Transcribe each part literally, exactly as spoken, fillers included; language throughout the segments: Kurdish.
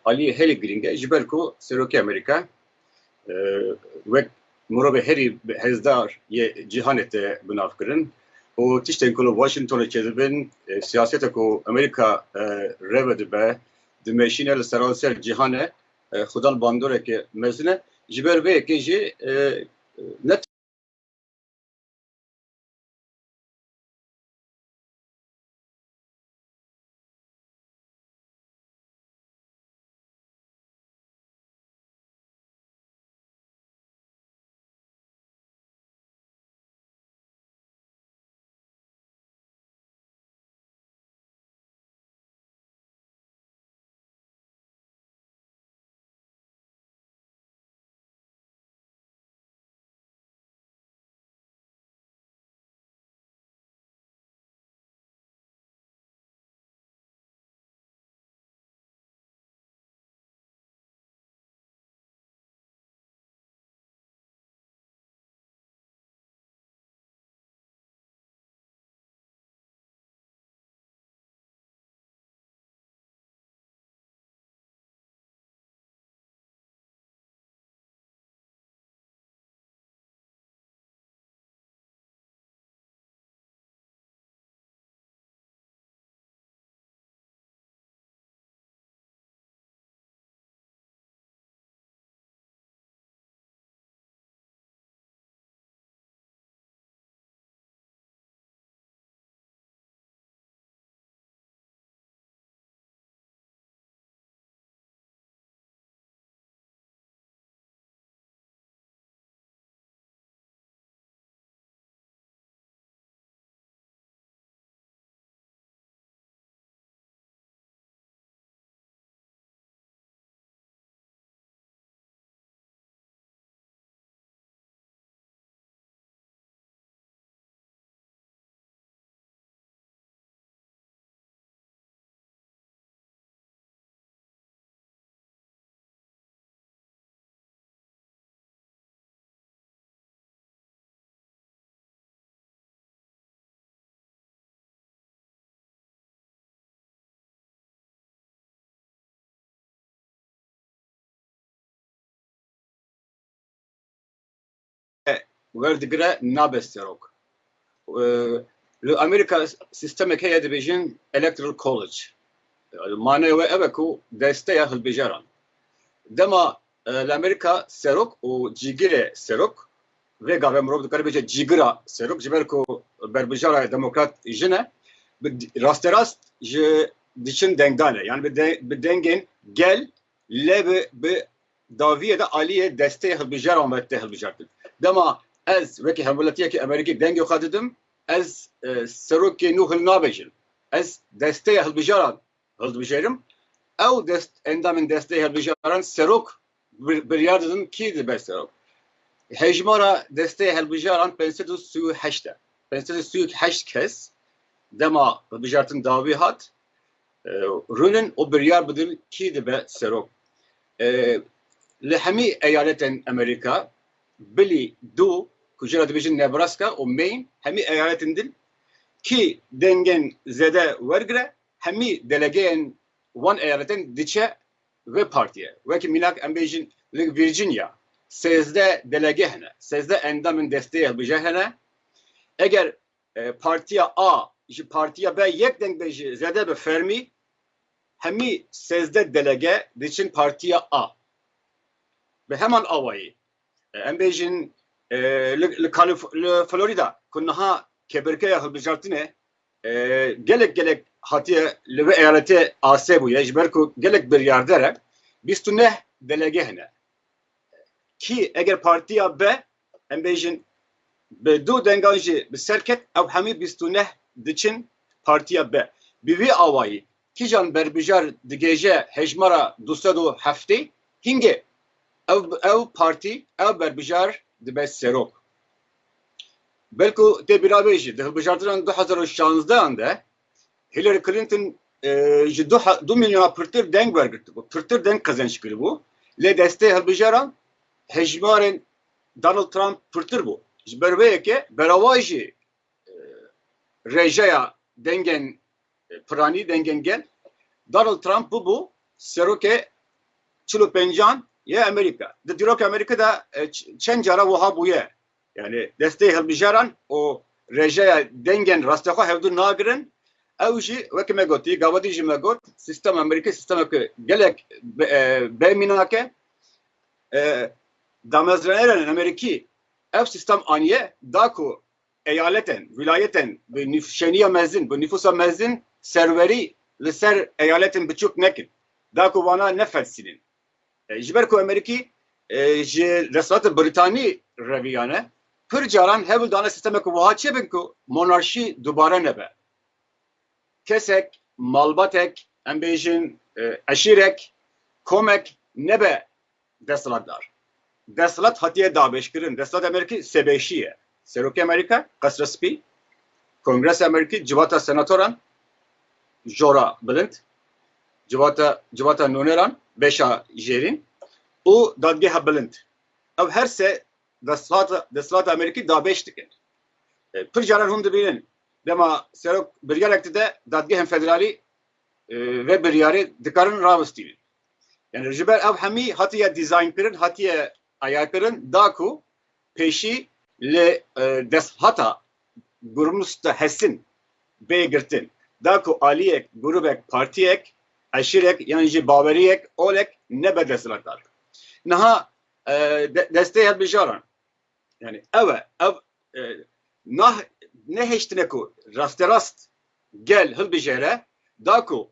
aliyê herî girîng e, ji ber ku Serokê Amerîka, e, wek mirovê herî hêzdar yê cîhanê tê binavkirin û tiştên ku li Washingtonê çêdibin, e, siyaseta ku Amerîka, e, rê vedibe, dimeşîne li seranser cîhanê, e, xwe da li bandoreke mezin e. Ji ber vê yekê jî, e, ne werdigire nabe serok. Ee, Li Amerîka sîstemek heye dibêjin Electoral College. Manê wê ev e ku desteya hilbijaran. Dema, e, li Amerîka serok û cîgirê serok, vê gavê mirov dikare bêje cîgira serok, ji ber ku berbijara demokrat jin e, bi d-, rasterast ji diçin dengdanê, yani bi de-, bi dengên gel, lê bi, bi dawiyê de aliyê destê hilbijaran ve tê hilbijartin. Dema ez wekî hemwelatiyekî Amerîkî dengê xwe didim, ez, e, serokê nû hilnabêjim. Ez destê hilbijaran hildibijêrim. Ew dest, endamên destê hilbijaran serok bir-, biryar didin kî dibe serok. Hejmara destê hilbijaran pênc sed û sî û heşt e. Pênc sed û sî û heşt kes dema hilbijartin dawî hat, e, rûnin û biryar bidin kî dibe serok. E, Li hemî eyaletên Amerîka, bilî du, ku jê re dibêjin Nebraska û Maine, hemî eyaletên din kî dengên zêde wergire, hemî delegeyên wan eyaletên diçe vê partiyê. Wekî mînak em bêjin li Virginia sêzdeh delege hene, sêzdeh endamên destê hilbijarê hene. Eger, e, partiya A ji partiya B yek deng be jî zêde be fermî, hemî sêzdeh delege diçin partiya A. Bi heman awayî, e, em bêjin, e, li, li Kalif-, li Florida ku niha kêbirkeya hilbijartinê, e, gelek gelek hatiye li vê eyaletê asê bûye, ji ber ku gelek biryarder e, bîst û neh delege hene. Kî eger partiya B, em bêjin, bi du dengan jî bi ser ket, ew hemî bîst û neh diçin partiya B. Bi vî awayî kîjan berbijar digêje hejmara du sed û heftê, hingê ew, ew partî, ew berbijar dibe serok. Belku tê bîra bê jî, di hilbijartinan du hezar û şanzdehan de Hillary Clinton, e, ji du ha-, du milyona pirtir deng wergirtibû, pirtir deng qezenç kiribû. Lê destê hilbijaran hejmarên Donald Trump pirtir bû. Ji ber vê yekê berava jî, e, rêjeya dengên, e, piranî, dengên gel, Donald Trump bûbû serokê çil û pêncan yê Amerîka. Di dîroka Amerîka de e, ç- çend cara wiha bûye. Yani destê hilbijaran û rêjeya dengên rastexwe hevdu nagirin. Ew jî wekî me gotî, gava dî jî me got, sîstema Amerîkî sîstemeke gelek be- e, bêmînak e. E, Damezranerên Amerîkî ev sîstem aniye da ku eyaletên, wîlayetên bi nif- şêniya mezin, bi nifûsa mezin serwerî li ser eyaletên biçûk nekin. Da ku wana nefelsînin. E, ji ber ku Amerîkî e, ji desthilatê Brîtanî reviyane, pir caran hewl dane sîstemeke wiha çêbin ku monarşî dubare nebe. Kesek, malbatek, em bêjin e, eşîrek, komek nebe desthilatdar. Desthilat hatiye dabêjkirin. Desthilat Amerîkî sêbeşî ye. Serokê Amerîka, Qesra Spî, Kongresa Amerîkî, civata senatoran, jora bilind, civata, civata nûneran, beşa jêrîn û dadgeha bilind. Ev her se desthilata, desthilata Amerîkî dabêj dikin. E, pir caran hûn dibînin, dema serok biryarek dide, dadgehên federalî e, ve biryarê dikarin rawistînin. Yani ji ber ev hemî hatiye dîzayn kirin, hatiye ayarkirin, da ku pêşî li e, desthilata gurmista hesin bê girtin. Da ku aliyek, grûbek, partiyek, eşîrek yan jî baweriyek, olek nebe desthilatdar. Niha e, de- destê hilbijaran. Yani ew e, ev e, nah nehêştine ku rasterast gel hilbijêre, da ku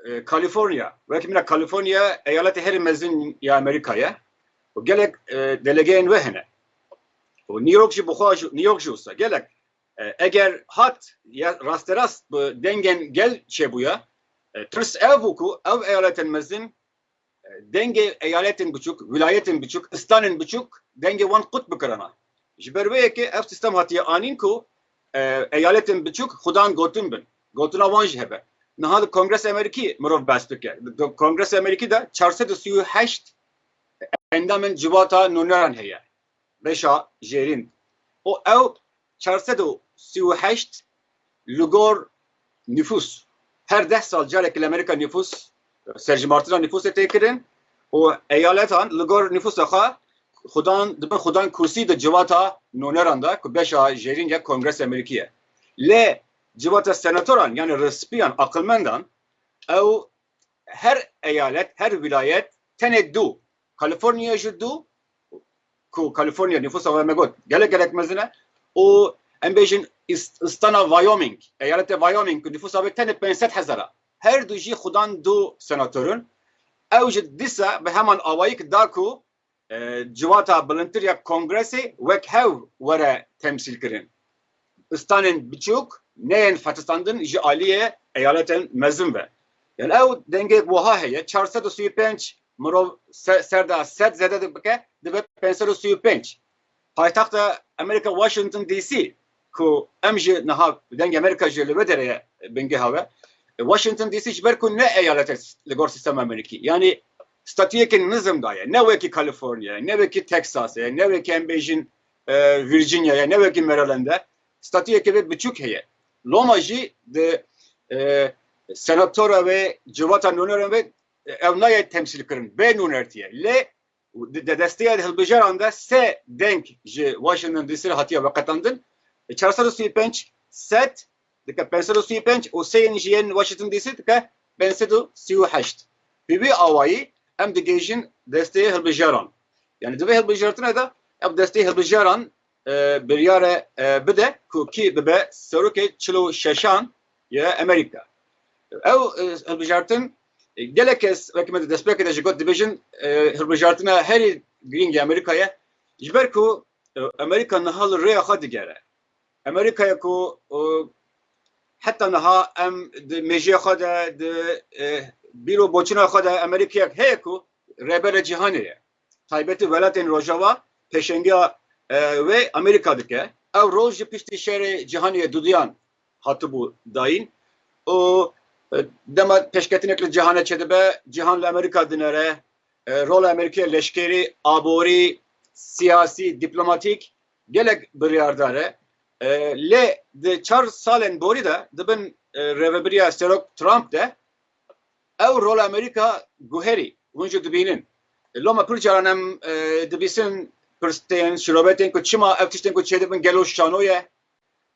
e, California, wekî min e California eyaletê herî mezin ya Amerîka ye û gelek e, delegeyên we hene. Û New York jî bi xwe jî, New York jî wisa gelek e, eger hat ya rasterast bi dengên gel çêbûya, e, tirs ev bû ku ev eyaletên mezin e, dengê eyaletên biçûk, wîlayetên biçûk, istanên biçûk dengê wan qut bikirana. Ji ber wê yekê ev sîstem hatiye anîn ku e, eyaletên biçûk xudan gotin bin. Gotina wan jî hebe. Niha li Kongresa Amerîkî mirov behs dike. Di Kongresa Amerîkî de çar sed û sî û heşt endamên civata nûneran heye. Beşa jêrîn. Û ew çar sed û sî û heşt li gor nifûs. Her deh sal carek li Amerîka nifûs, serjimartina nifûsê tê kirin û eyaletan li gor nifûsa xwe xudan, dibin xudan kursî di civata nûneran de ku beşa jêrîn ya Kongresa Amerîkî ye. Lê civata senatoran, yani rispiyan, aqilmendan, ew her eyalet, her wîlayet tenê du, Kaliforniya jî du, ku Kaliforniya nifûsa we me got gelek gelek mezin e û em bêjin ist- istana Wyoming, eyaleta Wyoming ku nifûsa wê tenê pênc sed hezar e. Her du jî xudan du senator in. Ew jî dîsa bi heman awayî ki da ku e, civata bilindtir ya Kongresê wek hev were temsîl kirin. Istanên biçûk neyên fetistandin ji aliyê eyaletên mezin ve. Yani ew dengê wiha heye, çar sed û sî û pênc mirov se- ser de sed zêde bike, dibe pênc sed û sî û pênc. Paytexta Amerîka Washington D C ku em jî niha dengê Amerîka jî li vê derê ye bingeha we. Washington D C ji ber ku ne eyalet e li gor sîstema Amerîkî. Yani statuyekî nizm daye. Ne wekî California, ne wekî Texas e, ne wekî em bêjin e, Virginia ye, ne wekî Maryland e. Statuyekê vê biçûk heye. Loma jî di e, senatora ve civata nûneran ve e, ew nayê temsîl kirin. Bê nûnertiye. Lê di de desteya hilbijaran de se deng ji Washington D C re hatiye veqetandin. E, çar sed û sî û pênc sed dike pênc sed û sî û pênc û sê yên ji yên Washington D C dike pênc sed û sî û heşt. Bi vî awayî em digihîjin desteyê hilbijaran. Yani di vê hilbijartine de ev desteyê hilbijaran e, biryare e, bide ku kî bibe serokê çil û şeşan ye Amerîka. Ew e, hilbijartin e, gelek kes wekî me di destpêkê de jî got dibêjin e, hilbijartina herî girîng ya Amerîka ye. Ji ber ku e, Amerîka niha li rêya xwe digere. Amerîkaya ku e, heta niha em di mêjê xwe de, di e, bîr û boçûna xwe de Amerîkayek heye ku rêberê cîhanê ye. Taybetî welatên Rojava pêşengiya e, wê Amerîka dike. Ew rol ji piştî şerê cîhanê duduyan hatibû dayîn. Û e, dema pêşketinek li cîhanê çêdibe, cîhan li Amerîka dinere. E, rola Amerîkî leşkerî, aborî, siyasî, dîplomatîk gelek biryardar e. E, lê di çar salên borî de di bin e, rêvebiriya Serok Trump de ew rola Amerîka guherî. hûn jî dibînin. Loma pir caran em, e, dibîsin, pirsên, şirobetên ku çima ev tiştên ku çêdibin gelo şano ye?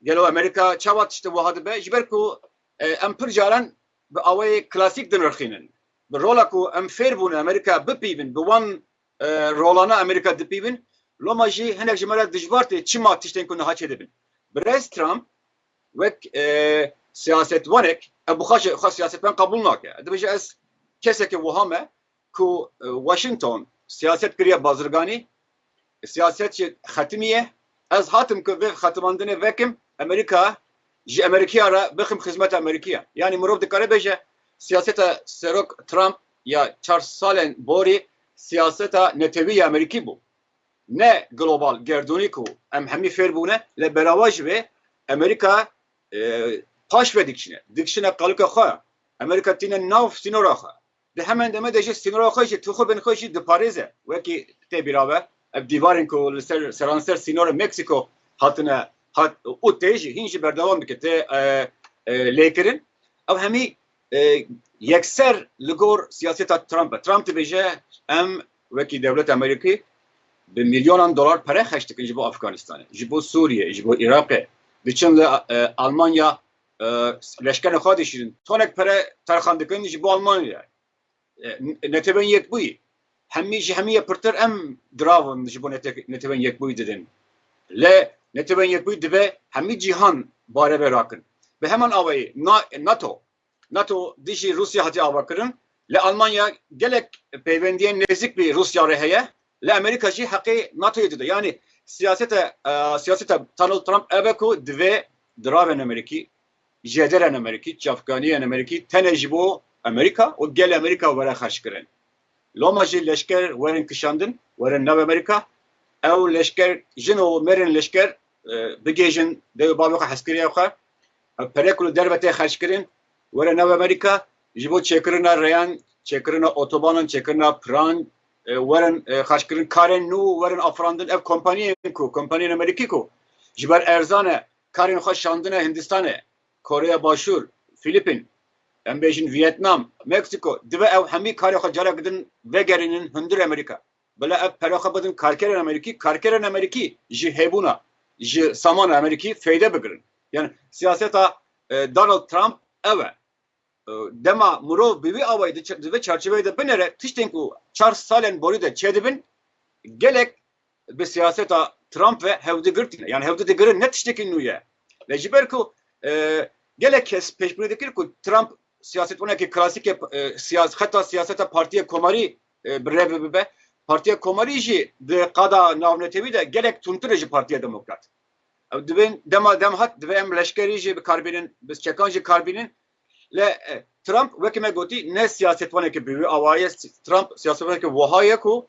Gelo Amerîka çawa tiştê wiha dibe? Ji ber ku, e, em pir caran bi awayê klasîk dinirxînin. Bi rola ku em fêr bûne Amerîka bipîvin, bi wan, e, rolana Amerîka dipîvin. Loma jî hinek ji me re dijwar tê çima tiştên ku niha çêdibin. Birêz Trump wek, e, siyasetwanek, ev bi xwe jî xwe siyasetvan qebûl nake. Dibêje ez kesekê wiha me ku, e, Washington siyaset kiriye bazirganî, siyaset jî xetimiye. Ez hatim ku vê xetimandinê vekim, Amerîka, ji Amerîkiya re bixim xizmeta Amerîkiya. Yanî mirov dikare bêje, siyaseta Serok Trump ya çar salên borî siyaseta netewî ya Amerîkî bû. Ne global, gerdûnî ku em hemî fêr bûne, lê berawa ji vê Amerîka, e, paş ve dikişine. Dikişine qalika xwe. Amerîka tîne nav sînora xwe. Di hemen demê de jî sînora xwe jî, tixûbên xwe jî diparêze. Wekî tê bîra ve, ev dîvarên ku li ser, seranser sînora Meksîko hatine, hat, û tê jî, hîn jî berdewam dike. Tê, e, e, lêkirin. Ev hemî, e, yekser li gor siyaseta Trump e. Trump dibêje, em wekî dewleta Amerîkî bi milyonan dolar pere xerc dikin ji bo Afganistanê, ji bo Sûriyê, ji bo Iraqê. Diçin li, e, Almanya, e, leşkerên xwe dişînin. Tonek pere terxan dikin ji bo Almanya. E, n-, Netewên Yekbûyî. Hemî ji hemî ye pirtir em diravin ji bo nete-, Netewên Yekbûyî didin. Lê Netewên Yekbûyî dibe hemî cîhan bareve rakin. Bi heman awayî Na-, NATO. NATO dijî Rûsya hatiye avakirin. Li Almanya gelek peywendiyên nêzik bi Rûsya re heye. Li Amerîka jî heqê NATOyê dide. Yanî siyasete, e, siyaseta Donald Trump ev e ku divê diravên Amerîkî, jêderên Amerîkî, çavkaniyên Amerîkî tenê ji bo Amerîka û gelê Amerîka were xerckirin. Loma jî leşker werin kişandin, werin nav Amerîka. Ew leşker, jin û mêrên leşker, e, bigihêjin dewê bavê xwe, heskeriya xwe. Ev pere ku li derve tê xerckirin, were nav Amerîka, ji bo çêkirina rêyan, çêkirina otobanan, çêkirina piran, e, werin, e, xerckirin, karên nû werin afirandin. Ev kompaniyên ku, kompaniyên Amerîkî ku ji ber erzan e, karên xwe şandine Hindistanê, Koreya Başûr, Fîlîpîn, em bêjin Vietnam, Meksîko, divê ew hemî karê xwe carek din vegerînin hundir Amerîka. Bila ev pere xwe bidin karkerên Amerîkî, karkerên Amerîkî ji hebûna, ji samana Amerîkî feyde bigirin. Yani siyaseta, e, Donald Trump ev e. E, dema mirov bi wî awayî di çe-, di vê çarçoveyê de binêre, tiştên ku çar salên borî de çêdibin, gelek bi siyaseta Trump ve hevdi girtine. Yani hevdi digirin, ne tiştekî nû ye. Lê ji ber ku, e, gelek kes pêşbînî dikir ku Trump siyasetwanekî klasîk e, e, siyas-, xeta siyaseta Partiya Komarî, e, bi rê ve bibe. Partiya Komarî jî di qada navnetewî de gelek tundtir e ji Partiya Demokrat. Ew dibên dema dem hat, divê em leşkerî jî bi kar bînin, bi çekan jî kar bînin. Lê, e, Trump, wekî me gotî, ne siyasetwanekî bi wî awayî ye. Trump siyasetwanekî wiha ye ku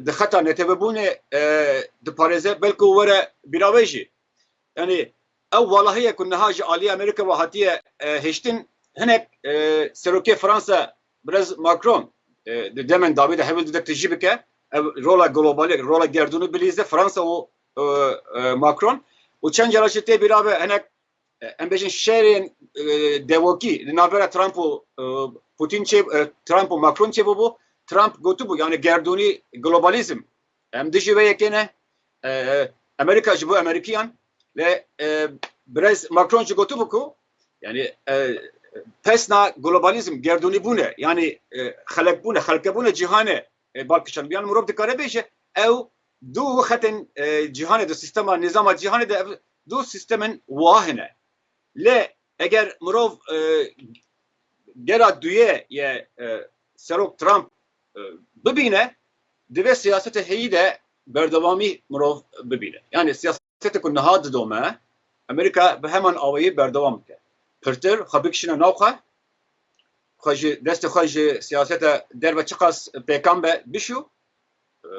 di xeta netewebûnê, e, diparêze, belku were bîra wê jî. Yani ew walahî ye ku niha ji aliyê Amerîka ve hatiye, e, hiştin, hinek, e, serokê Fransa, birêz Macron, e, di demên dawî de hewil dide tijî bike, ev rola globalî, rola gerdûnî bilîze, Fransa û, e, e, Macron. Û çend cara jî tê bîra ve hinek, e, em bêjin şerên, e, dewokî li navbera Trump û, e, Putin çê, e, Trump û Macron çêbûbû. Trump gotibû, yani gerdûnî, globalîzm, em dijî vê yekê ne. E, e, Amerîka ji bo Amerîkiyan. Lê, e, birêz Macron jî gotibû ku, yani, e, pesna globalîzm, gerdûnîbûne, yani, e, xelekbûne, xelkebûne cîhanê, e, bal kişand. Yani mirov dikare bêje, ew du xetên, e, cîhanê de, sîstema, nîzama cîhanê de ev du sîstemên wiha hene. Lê eger mirov, e, gera duyê ye, e, Serok Trump, e, bibîne, divê siyaseta heyî de berdewamî mirov bibîne. Yani siyasetê ku niha dido me, Amerîka bi heman awayî berdewam bike. Pirtir xwe bikişîne nav xwe, xwe ji, destê xwe ji siyaseta derve çiqas pêkan be bişû, e,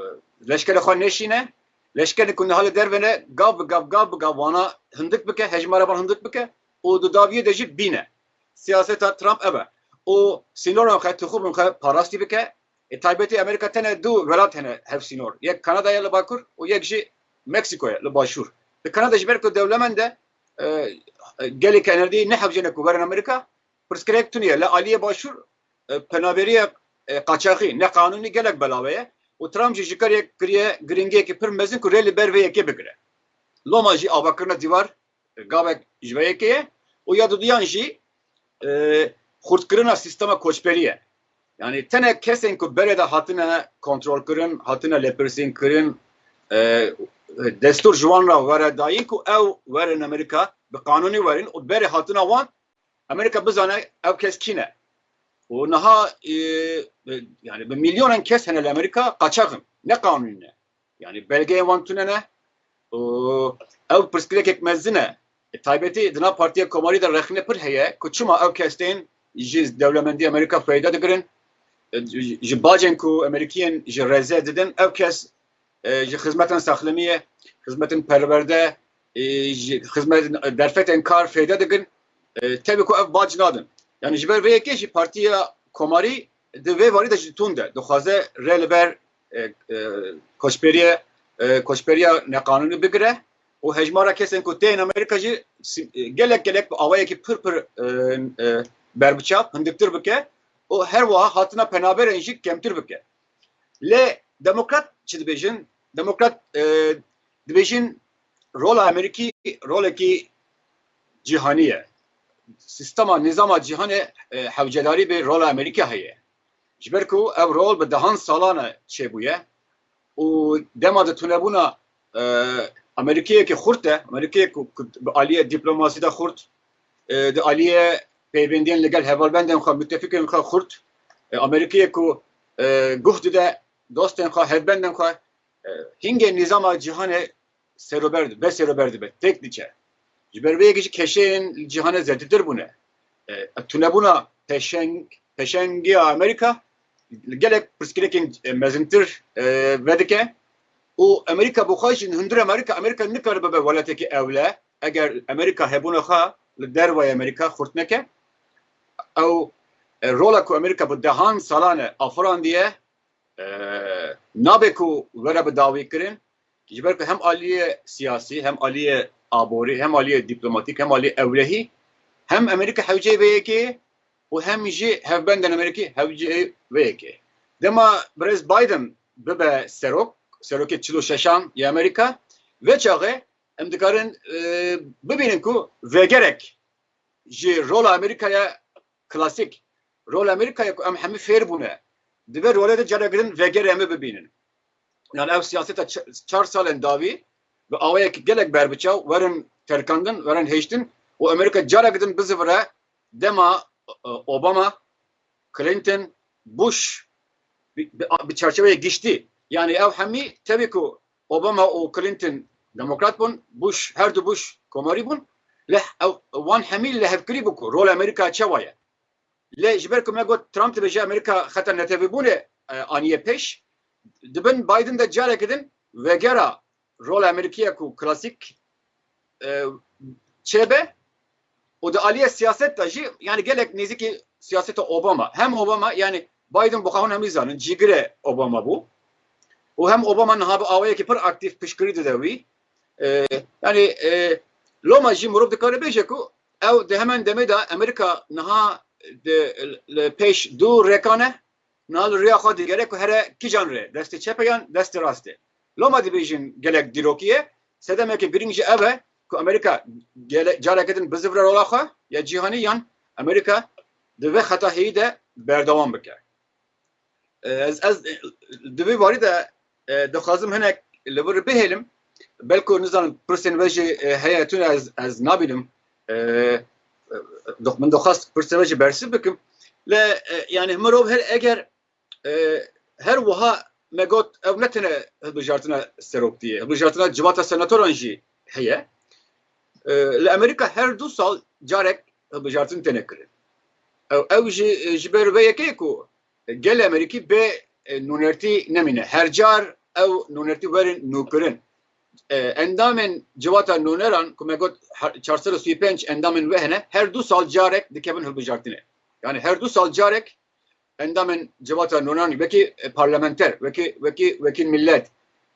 leşkerê xwe neşîne, leşkerên ku niha li derve ne, gav bi gav, gav bi gav wana hindik bike, hejmara wan hindik bike û di dawiyê de jî bîne. Siyaseta Trump ev e. Û sînorên xwe, tixûbên xwe parastî bike. Ê taybetî Amerîka tenê du welat hene hevsînor. Yek Kanada ye li bakur û yek jî Meksîko ye li başûr. Li Kanada ji ber ku dewlemend e, e, gelê Kenedî nehewcêne ku werin Amerîka, pirsgirêk tune ye. Li aliyê başûr, e, penaberiya, e, qaçaxî, neqanûnî gelek belav e. Û Trump jî ji karê kiriye giringiyekî pir mezin ku rê li ber vê yekê bigire. Loma jî avakirina dîwar, e, gavek ji vê yekê ye. Û ya duduyan jî, e, xurtkirina sîstema koçberî ye. Yani tenek kesên ku berê de hatine kontrolkirin, hatine lêpirsînkirin, e, e, destûr ji wan re were dayîn ku ew werin Amerîka, bi qanûnî werin û berê hatina wan Amerîka bizane ew kes kî ne. Û niha, e, e, yani bi milyonan kes hene li Amerîka qaçax in, ne qanûnî ne. Yani belgeyên wan tune ne. Û ew pirsgirêkek mezin e. E, taybetî di nav Partiya Komarî de rexne pir heye ku çima ew kes tên ji dewlemendî Amerîka feyda digirin. E, ji, ji bacên ku Amerîkiyên ji reze didin, ev kes, e, ji xizmetên saxlemiyê, xizmetên perwerde, e, ji xizmetên derfetên kar feyda dikin. E, tevî ku ev bac nadin. Yani ji ber vê yekê jî Partiya Komarî di vê warî de jî tund e. Dixwaze rê li ber, e, e, koçberiye, e, koçberiya neqanûnî bigire û hejmara kesên ku tên Amerîka jî si-, e, gelek gelek bi awayekî pir pir, e, e, berbiçav, hindiktir bike û her wiha hatina penaberên jî kemtir bike. Lê demokrat çi dibêjin? Demokrat, e, dibêjin rola Amerîkî rolekî cîhanî ye. Sîstema, nîzama cîhanê, e, hewcedarî bi rola Amerîkî heye. Ji ber ku ev rol bi dehan salan e çêbûye û dema di tunebûna, e, Amerîkiyekî xurt de, Amerîkiyek ku, ku bi aliyê diplomasî de xurt, e, di aliyê peywendiyên li gel hevalbendên xwe, mitefikên xwe xurt, e, Amerîkiyek ku, e, guh dide dostên xwe, hevbendên xwe, e, hingê nîzama cîhanê serober dibe, serober dibe, têk diçe. Ji ber vê yekê jî keşeyên li cîhanê zêdetir bûne. E, tunebûna peşeng-, peşengiya Amerîka gelek pirsgirêkên, e, mezintir, e, vedike û Amerîka bi xwe jî hundir Amerîka, Amerîka nikare bibe welatekî ewle eger Amerîka hebûna xwe li dervayê Amerîka xurt neke. Ew, e, rola ku Amerîka bi dehan salan e afirandiye, e, nabe ku were bi dawî kirin, ji ber ku hem aliyê siyasî, hem aliyê aborî, hem aliyê dîplomatîk, hem aliyê ewlehî, hem Amerîka hewceyê vê yekê û hem jî hevbendên Amerîkî hewceyê vê yekê. Dema birêz Biden bibe serok, serokê çil û şeşan yê Amerîka, vê çaxê em dikarin, e, bibînin ku vegerek ji rola Amerîkaya klasîk, rola Amerîkaya ku em hemî fêr bûne, di vê rolê de careke din vegerê em ê bibînin. Yani ev siyaseta ç-, çar salên dawî bi awayekî gelek berbiçav werin terkandin, werin hêştin û Amerîka careke din bizivire dema, e, Obama, Clinton, Bush bi, bi, bi çarçeveyê giştî. Yani ew hemî tevî ku Obama û Clinton demokrat bûn, Bush, her du Bush komarî bûn, lê ew, wan hemî li hevkirî bû ku rola Amerîka çawa ye. Lê ji ber ku me got Trump dibêje Amerîka xeta netewîbûnê, e, aniye pêş, dibin Biden de careke din vegera rola Amerîkiye ku klasîk, e, çêbe û di aliyê siyaset de jî, yani gelek nêzîkî siyaseta Obama. Hem Obama, yani Biden bi xwe hûn hemî zanin, cîgirê Obama bû. Û hem Obama niha bi awayekî pir aktîf piştgirî dide wî. E, yani, e, loma jî mirov dikare bêje ku ew di hemen demê de Amerîka niha di, li pêş du rêkan e, niha li rêya xwe digere ku here kîjan rê, destê çep e yan destê rast e. Loma dibêjin gelek dîrokî ye, sedemeke girîng jî ev e ku Amerîka gele-, careke din bizivre rola xwe ya cîhanî yan Amerîka di vê xeta heyî de berdewam bike. E, ez, ez, e, di vê warî de, e, dixwazim hinek li vir bihêlim. Belku nizanim pirsên we jî, e, heye tune ez, ez nabînim. E, e, dox-, min dixwast pirsê we jî bersiv bikim. Lê, e, yani mirov her eger, e, her wiha me got ev ne tene hilbijartina seroktiyê, hilbijartina civata senatoran jî heye. E, li Amerîka her du sal carek hilbijartin têne kirin. Ew, ew jî, e, ji ber vê yekê ku gelê Amerîkî bê, e, nûnertî nemîne. Her car ew nûnertî werin nûkirin. E, endamên civata nûneran ku me got her, çar sed û sî û pênc endamên we hene, her du sal carek dikevin hilbijartinê. Yani her du sal carek endamên civata nûneran, wekî, e, parlamenter, wekî, wekî, wekî millet,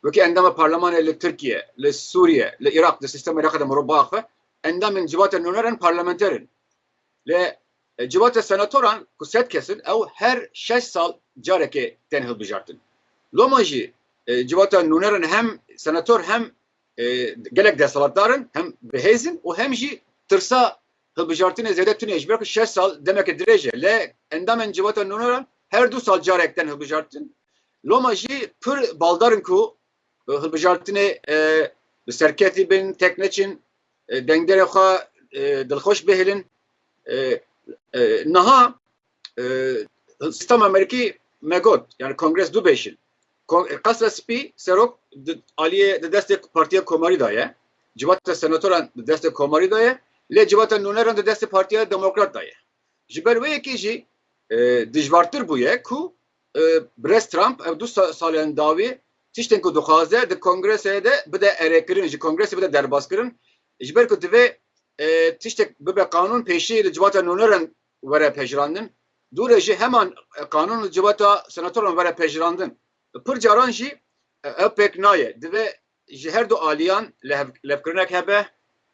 wekî endama parlemanê li Tirkiye, li Sûriye, li Iraq, di sîstema Iraqê de mirov biaxive, endamên civata nûneran parlamenter in. Lê, e, civata senatoran ku sed kes in, ew her şeş sal carekê tên hilbijartin. Loma jî e, civata nûneran hem senator hem e, gelek desthilatdar in, hem bi hêz in û hem jî tirsa hilbijartinê zêde tune ye. Ji ber ku şeş sal demeke dirêj e. Lê endamên civata nûneran her du sal carek tên hilbijartin. Loma jî pir baldar in ku e, hilbijartinê e, bi serketî bin, tek neçin, e, dengderê xwe e, dilxweş bihêlin. E, e, niha e, Sîstema Amerîkî me got, yani Kongres du beş in. Kon-, Qesra Spî serok di, aliyê di destê Partiya Komarî de ye. Civata senatoran di destê Komarî de ye. Lê civata nûneran di destê Partiya Demokrat de ye. Ji ber wê yekê jî e, dijwartir bûye ku e, Birêz Trump ev du sa-, salên dawî tiştên ku dixwaze di Kongresê de bide erêkirin, ji Kongresê bide derbazkirin. Ji ber ku divê e, tiştek bibe qanûn, pêşî li civata nûneran were pejirandin. Dûre jî heman e, qanûn li civata senatoran were pejirandin. Pir caran jî e, ev pêk nayê. Divê ji her du aliyan lev-, levkirinek hebe.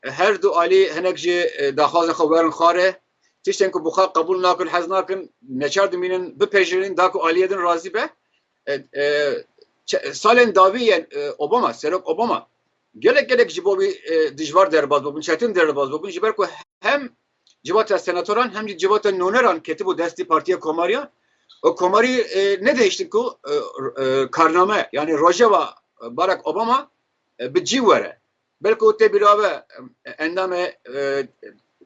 E, her du alî hinek jî e, daxwazên xwe werin xwarê. Tiştên ku bi xwe qebûl nakin, hez nakin, neçar dimînin bipejirîn, da ku aliyê din razî be. E, e, çe-, salên dawî yên e, Obama, serok Obama, gelek gelek ji bo wî e, dijwar derbaz bûbûn, çetin derbaz bûbûn, ji ber ku hem civata senatoran hem jî civata nûneran ketibû destî Partiya Komariya. Û Komarî e, nedihiştin ku e, e, karname, yani rojeva Barack Obama e, bi cî were. Belku tê bîra we, e, endamê e,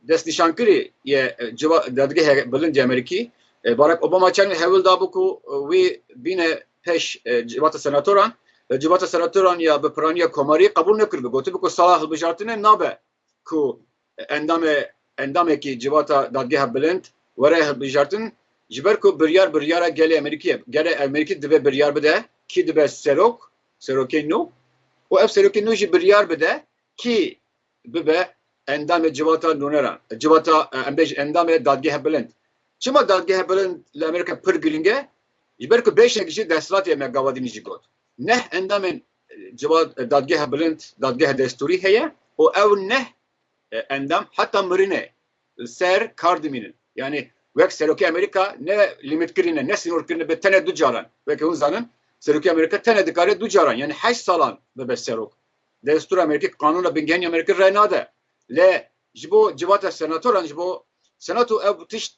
destnîşankirî ye e, civa-, dadgehê bilind ya Amerîkî, e, Barack Obama çend hewil dabû ku e, wî bîne pêş e, civata senatoran, e, civata senatoran ya bi piraniya Komarî qebûl nekiribû. Gotibû ku sala hilbijartinê nabe ku endamê, endamekî civata dadgeha bilind were hilbijartin, ji ber ku biryar biryara gelê Amerîkî ye. Gelê Amerîkî divê biryar bide, kî dibe serok, serokê nû, û ev serokê nû jî biryar bide, kî bibe endamê civata nûneran, civata, e, em bêjin endamê dadgeha bilind. Çima dadgeha bilind li Amerîka pir girîng e? Ji ber ku beşek jî desthilatê me gava dînî jî got. Neh endamên, e, civat, e, dadgeha bilind, dadgeha destûrî heye û ew neh, e, endam heta mirinê li ser kar dimînin. Yani wek serokê Amerîka ne lîmîtkirî ne, ne sînorkirî ne, bi tenê du caran. Weke hûn zanin, serokê Amerîka tenê dikare du caran, yani heşt salan bibe serok. Destûra Amerîkî, qanûna bingehîn ya Amerîkî rê nade. Lê ji bo civata senatoran, ji bo senato ev tişt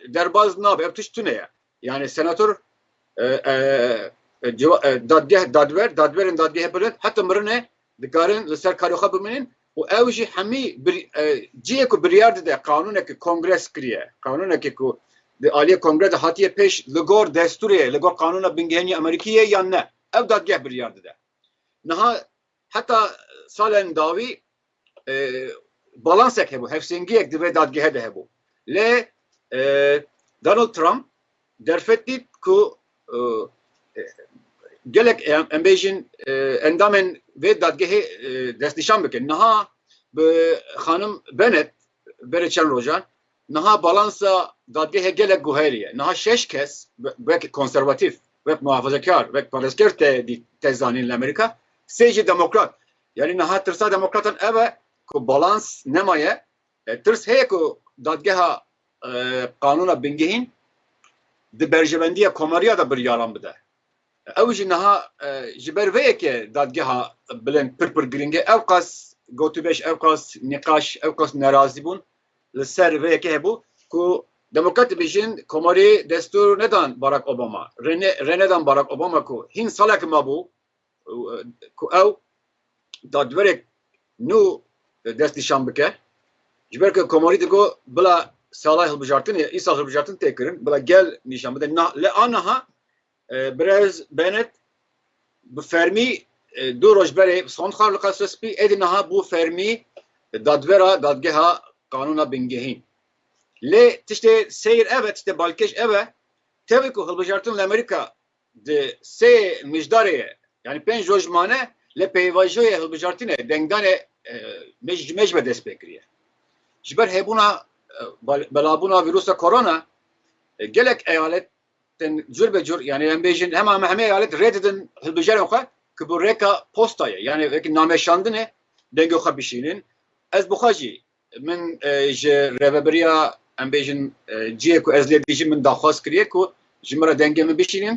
derbaz nabe, ev tişt tune ye. Yani senator, e, e, e, civa-, e, dadgeh, dadwer, dadwerên dadgehê bilind heta mirinê dikarin li ser karê xwe bimînin û ew jî hemî bir, e, cihê ku biryar dide, qanûnekî kongres kiriye, qanûnekî ku di aliyê kongre de hatiye pêş li gor destûrê, li gor qanûna bingehîn ya Amerîkî ye yan ne, ev dadgeh biryar dide. Niha heta salên dawî, e, balansek hebû, hevsengiyek di vê dadgehê de hebû. Lê, e, Donald Trump derfet dît ku, e, e, gelek em, em bêjin, e, endamên vê dadgehê, e, destnîşan bikin. Niha bi xanim Bennett berê çend rojan, niha balansa dadgehê gelek guherî ye. Niha şeş kes, be-, wek konservatîf, wek muhafazekar, wek parêzker te dî-, te zanîn li Amerîka, sê jî demokrat. Yani niha tirsa demokratan ev e ku balans nemaye. E, tirs heye ku dadgeha, e, qanûna bingehîn di berjevendiya komariya de biryaran bide. Ew jî niha, e, ji ber vê yekê dadgeha bilind pir pir girîng e. Ew qas gotûbêj, ew qas nîqaş, ew qas nerazîbûn li ser vê yekê hebû ku demokrat dibêjin komarî destûr nedan Barack Obama. Rê ne-, rê nedan Barack Obama ku hîn salek mabû, e, ku ew dadwerek nû destnîşan bike. Ji ber ku komarî digo bila sala hilbijartinê, îsal hilbijartin tê kirin, bila gel nîşan bide. Na-, li aniha e, birêz Bennett bi fermî, e, du roj berê sond xwar li Qesra Spî, êdî niha bû fermî dadwera dadgeha qanûna bingehîn. Lê tiştê seyr ev e, tiştê balkêş ev e, tevî ku hilbijartin li Amerîka di sê mijdarê ye, yani pênc roj mane, lê pêvajoyê hilbijartinê, dengdanê, e, mej-, ji mêj ve dest pê kiriye. Ji ber hebûna, e, bel-, belabûna vîrusa korona, e, gelek eyalet tên cur be cur, yani em bêjin hema me hemê eyalet rê didin hilbijarên xwe ku bi rêka postayê, yani wekî nameşandinê dengê xwe bişînin. Ez bi xwe jî, min, e, ji rêvebiriya, em bêjin, e, cihê ku ez lê dijîm, min daxwaz kiriye ku ji min re dengê min bişînin.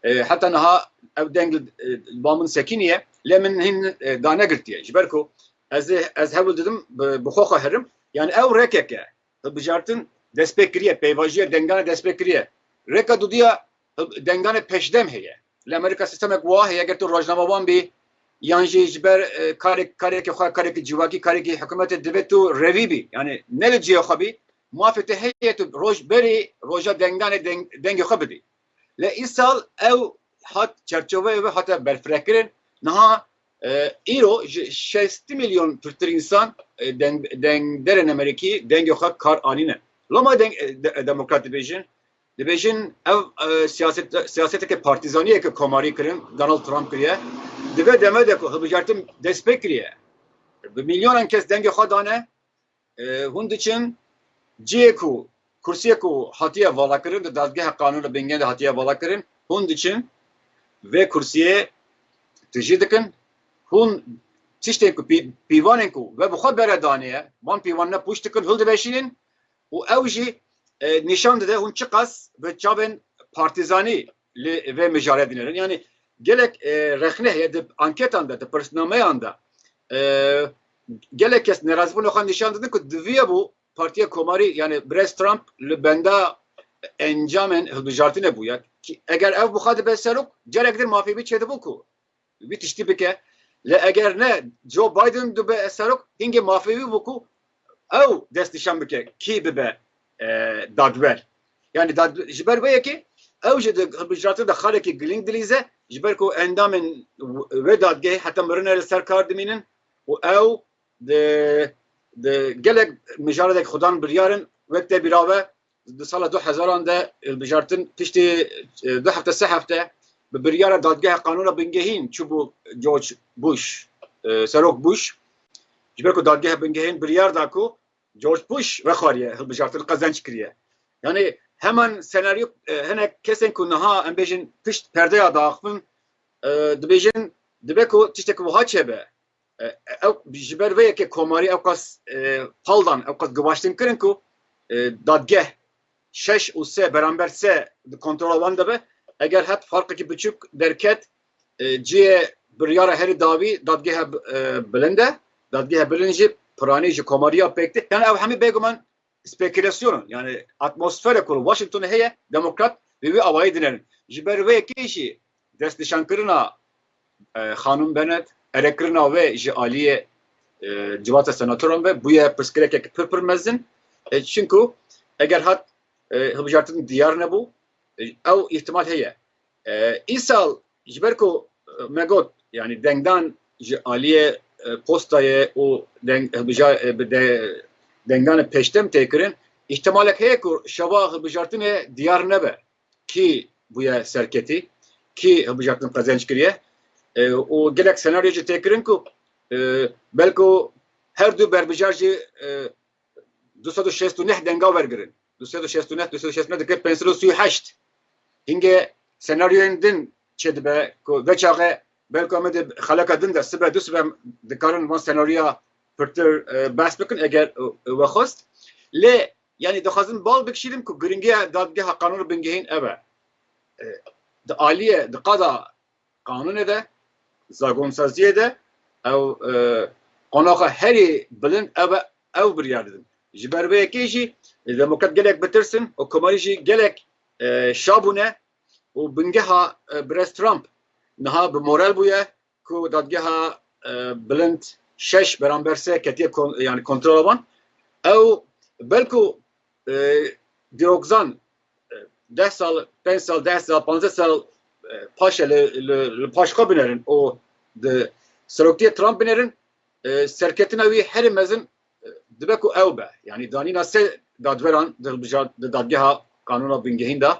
E, heta niha ev deng li, e, li ba min sekiniye, lê min hîn, e, danegirtiye. Ji ber ku ez ê, ez hewl didim bi, bi xwe xwe herim. Yani ew rêkek e. Hilbijartin destpê kiriye, pêvajiya dengan e destpê kiriye. Rêka dudiya hil-, denganê pêşdem heye. Li Amerîka sîstemek wiha heye, eger tu rojnamevan bî, yan jî ji ber, e, karek-, karekê xwe, karekî civakî, karekî hikûmetê, divê tu revî bî. Yani ne li cihê xwe bî, mafê te heye tu roj berî roja denganê deng-, dengê xwe bidî. Lê îsal ew hat, çerçoveyê wê hate berfirehkirin. Niha, e, îro ji şêst milyon pirtir însan, e, deng-, dengderên Amerîkî dengê xwe kar anîne. Loma deng-, e, de-, demokrat dibêjin, dibêjin ev, e, siyaset, siyaseteke partîzaniyê ke komarî kirin, Donald Trump kiriye. Divê deme de ku hilbijartin destpê kiriye. Bi milyonan kes dengê xwe dane, e, hûn diçin cihê ku, kursiyê ku hatiye valakirin, di dadgeha qanûna bingehîn de hatiye valakirin, hûn diçin vê kursiyê tijî dikin, hûn tiştên ku pî-, pîvanên ku ve bi xwe bere daniye, van pîvan ne pûç dikin, hildiveşînin û ew jî, e, nîşan dide hûn çiqas bi çavên partîzanî li vê mijarê dinêrin. Yani gelek, e, rexne heye di anketan de, di pirsnameyan de, e, gelek kes nerazîbûna xwe nîşan didin ku diviyebû Partiya Komarî, yani Birêz Trump li benda encamên hilbijartinê bûye. Ki eger ev bi xwe dibe serok, carek din mafê wî çêdibû ku vî tiştî bike. Lê eger ne Joe Biden dibe serok, hingê mafê wî bû ku ew destnîşan bike kî bibe, e, dadwer. Yani dad-, ji ber vê yekê ew jî di hilbijartin de xalekî giling dilîze, ji ber ku endamên wê dadgehê heta mirine li ser kar dimînin û ew di, di gelek mijaredek xudan biryar in, wek te bîra ve di sala du hezaran de hilbijartin piştî, e, du hefte, sê hefte bi biryara dadgeha qanûna bingehîn çûbû George Bush, e, Serok Bush. Ji ber ku dadgeha bingehîn biryar da ku George Bush vexwariye, hilbijartin qezenc kiriye. Yani heman senaryo, e, hinek kesên ku niha em bêjin pişt perdeya diaxivin, e, dibêjin dibe ku tiştek wiha çêbe. E, ew ji ber vê yekê komarî ewqas, e, paldan, ewqas givaştin kirin ku, e, dadgeh şeş û sê beramber sê di kontrola wan de be. Eger hat farqekî biçûk derket, e, cihê biryara herî dawî dadgeha, e, bilind e. Dadgeha bilind jî piranî ji komariya pêk tê. Yani ew hemî bêguman spekulasyon in. Yani atmosfere ku li Washingtonê heye, demokrat bi wî awayî dinêrin. Ji ber vê yekê jî destnîşankirina, e, Xanûm Bennett, erekirina wê ji aliyê, e, civata senatoran ve bûye pirsgirêkek pir pir mezin. E, çinku eger hat, e, hilbijartin diyar nebû, e, ew îhtimal heye. E, îsal ji ber ku, e, me got, yani dengdan ji aliyê, e, postayê û deng, hilbija-, e, bi de, dengdanê pêştem tê kirin, îhtimalek heye ku şeva hilbijartinê diyar nebe. Kî bûye serketî, kî hilbijartin qezenc kiriye, e, û gelek senaryo jî tê kirin ku, e, belku her du berbijar jî, e, du sed û şêst û neh denga wergirin. Du sed û şêst û neh, du sed û şêst û neh dike pênc sed û sî û heşt. Hingê senaryoyên din çêdibe ku vê çaxê belku em ê di xeleka din de sibe, du sibe dikarin van senaryoya pirtir, e, behs bikin eger, e, we xwest. Lê, yani dixwazim bal bikişînim ku giringiya dadgeha qanûn û bingehîn ev e. E, di aliyê, di qada qanûnê de, zagonsaziyê de ew, e, qonaxa herî bilind ev e, ew biryar didin. Ji ber vê yekê jî demokrat gelek bitirsin û komarî jî gelek, e, şa bûne û bingeha, e, Birêz Trump niha bi moral bûye ku dadgeha, e, bilind şeş beramber sê ketiye kon-, yani kontrola wan. Ew belku, e, dîrokzan, e, deh sal, pênc sal, deh sal, panzdeh sal, e, paşê li, li, li paş xwe binerin û di seroktiya Trump binerin, e, serketina wî herî mezin, e, dibe ku ew be. Yani danîna sê dadweran di hilbija-, di dadgeha qanûna bingehîn de,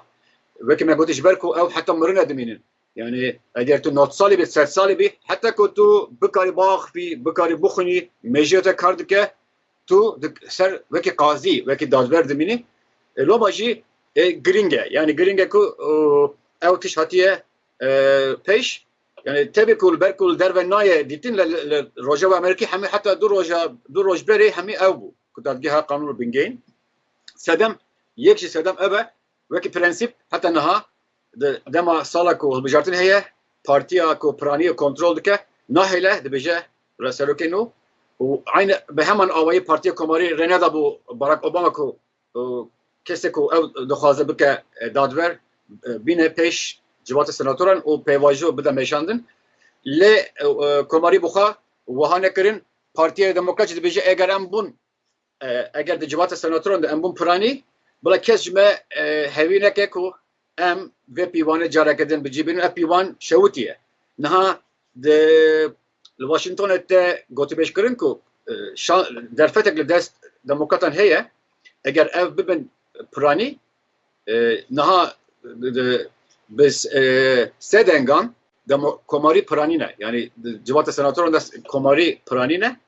wekî me gotî, ji ber ku ew heta mirine dimînin. Yani eger tu nod salî bî, sed salî bî, heta ku tu bikarî biaxivî, bikarî bixwînî, mêjiya te kar dike, tu di ser wekî qazî, wekî dadwer dimînî. E, loma jî, e, giring e. Yani giring e ku, e, ew tişt hatiye, e, pêş. Yani tevî ku li ber ku li derve nayê dîtin, li, li, li Rojava Amerîkî hemî heta du roja, du roj berê hemî ew bû ku dadgeha qanûn û bingehîn. Sedem, yek ji sedem ev e, wekî prensîp heta niha Di dema sala ku hilbijartin heye, partiya ku piranî kontrol dike, nahêle, dibêje re-, serokê nû. Û aynî bi heman awayî Partiya Komarî rê nedabû Barack Obama ku, e, kesê ku ew dixwaze bike, e, dadwer, e, bîne pêş civata senatoran û pêvajo bide meşandin. Lê, e, e, Komarî bi xwe wiha nekirin, Partiya Demokrat jî dibêje eger em bûn, e, eger di civata senatoran de em bûn piranî, bila kes ji me, e, hevî neke ku em vê pîvanê careke din bi cî bînin, ev pîvan şewitiye. Niha di, li Washingtonê te gotûbêj kirin ku, e, şa-, derfetek li dest demokratan heye, eger ev bibin piranî, e, niha di, di, bi s-, e, sê dengan demo-, komarî piranî ne. Yani di civata senatoran de komarî piranî ne.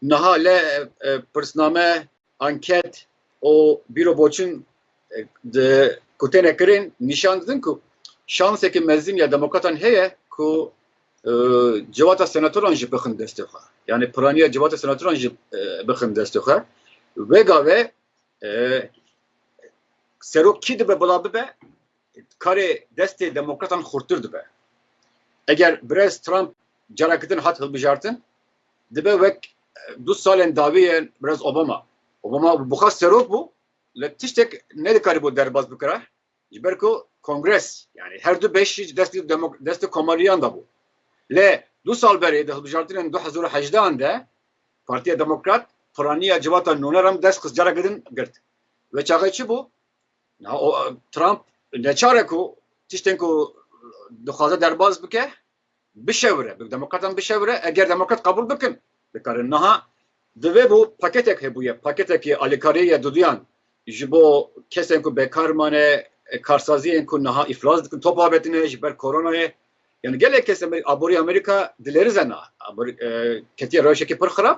Niha le, e, pirsname, anket û bîroboçûn, e, di, ku têne kirin nîşan didin ku şansekî mezin ya demokratan heye ku, e, civata senatoran jî bixin destê xwe. Yani piraniya civata senatoran jî, e, bixin destê xwe. Vê gavê, e, serok kî dibe bila bibe, karê destê demokratan xurttir dibe. Eger birêz Trump careke din hat hilbijartin, dibe wek, e, du salên dawî yên birêz Obama. Obama bi xwe serok bû, lê tiştek nedikarîbû derbas bikira, ji ber ku kongres, yani her du beş jî destê demok-, destê komariyan de bû. Lê du sal berê di hilbijartinên du hezar û hejdehan de Partiya Demokrat piraniya civata nûne re em dest xist careke din girt. Vê çaxê çi bû? Na, o, Trump neçar e ku tiştên ku dixwaze derbas bike, bişewire, bi demokratan bişewire, eger demokrat qebûl bikin, bikarin. Niha divê bû paketek hebûye, paketekî alîkariyê ya duduyan ji bo kesên ku bêkar mane, e, karsaziyên ku niha îflas dikin, top avêtine ji ber koronayê. Yani gelek kes Amer-, aborî Amerîka dilerize na, aborî, e, ketiye rewşekî pir xirab.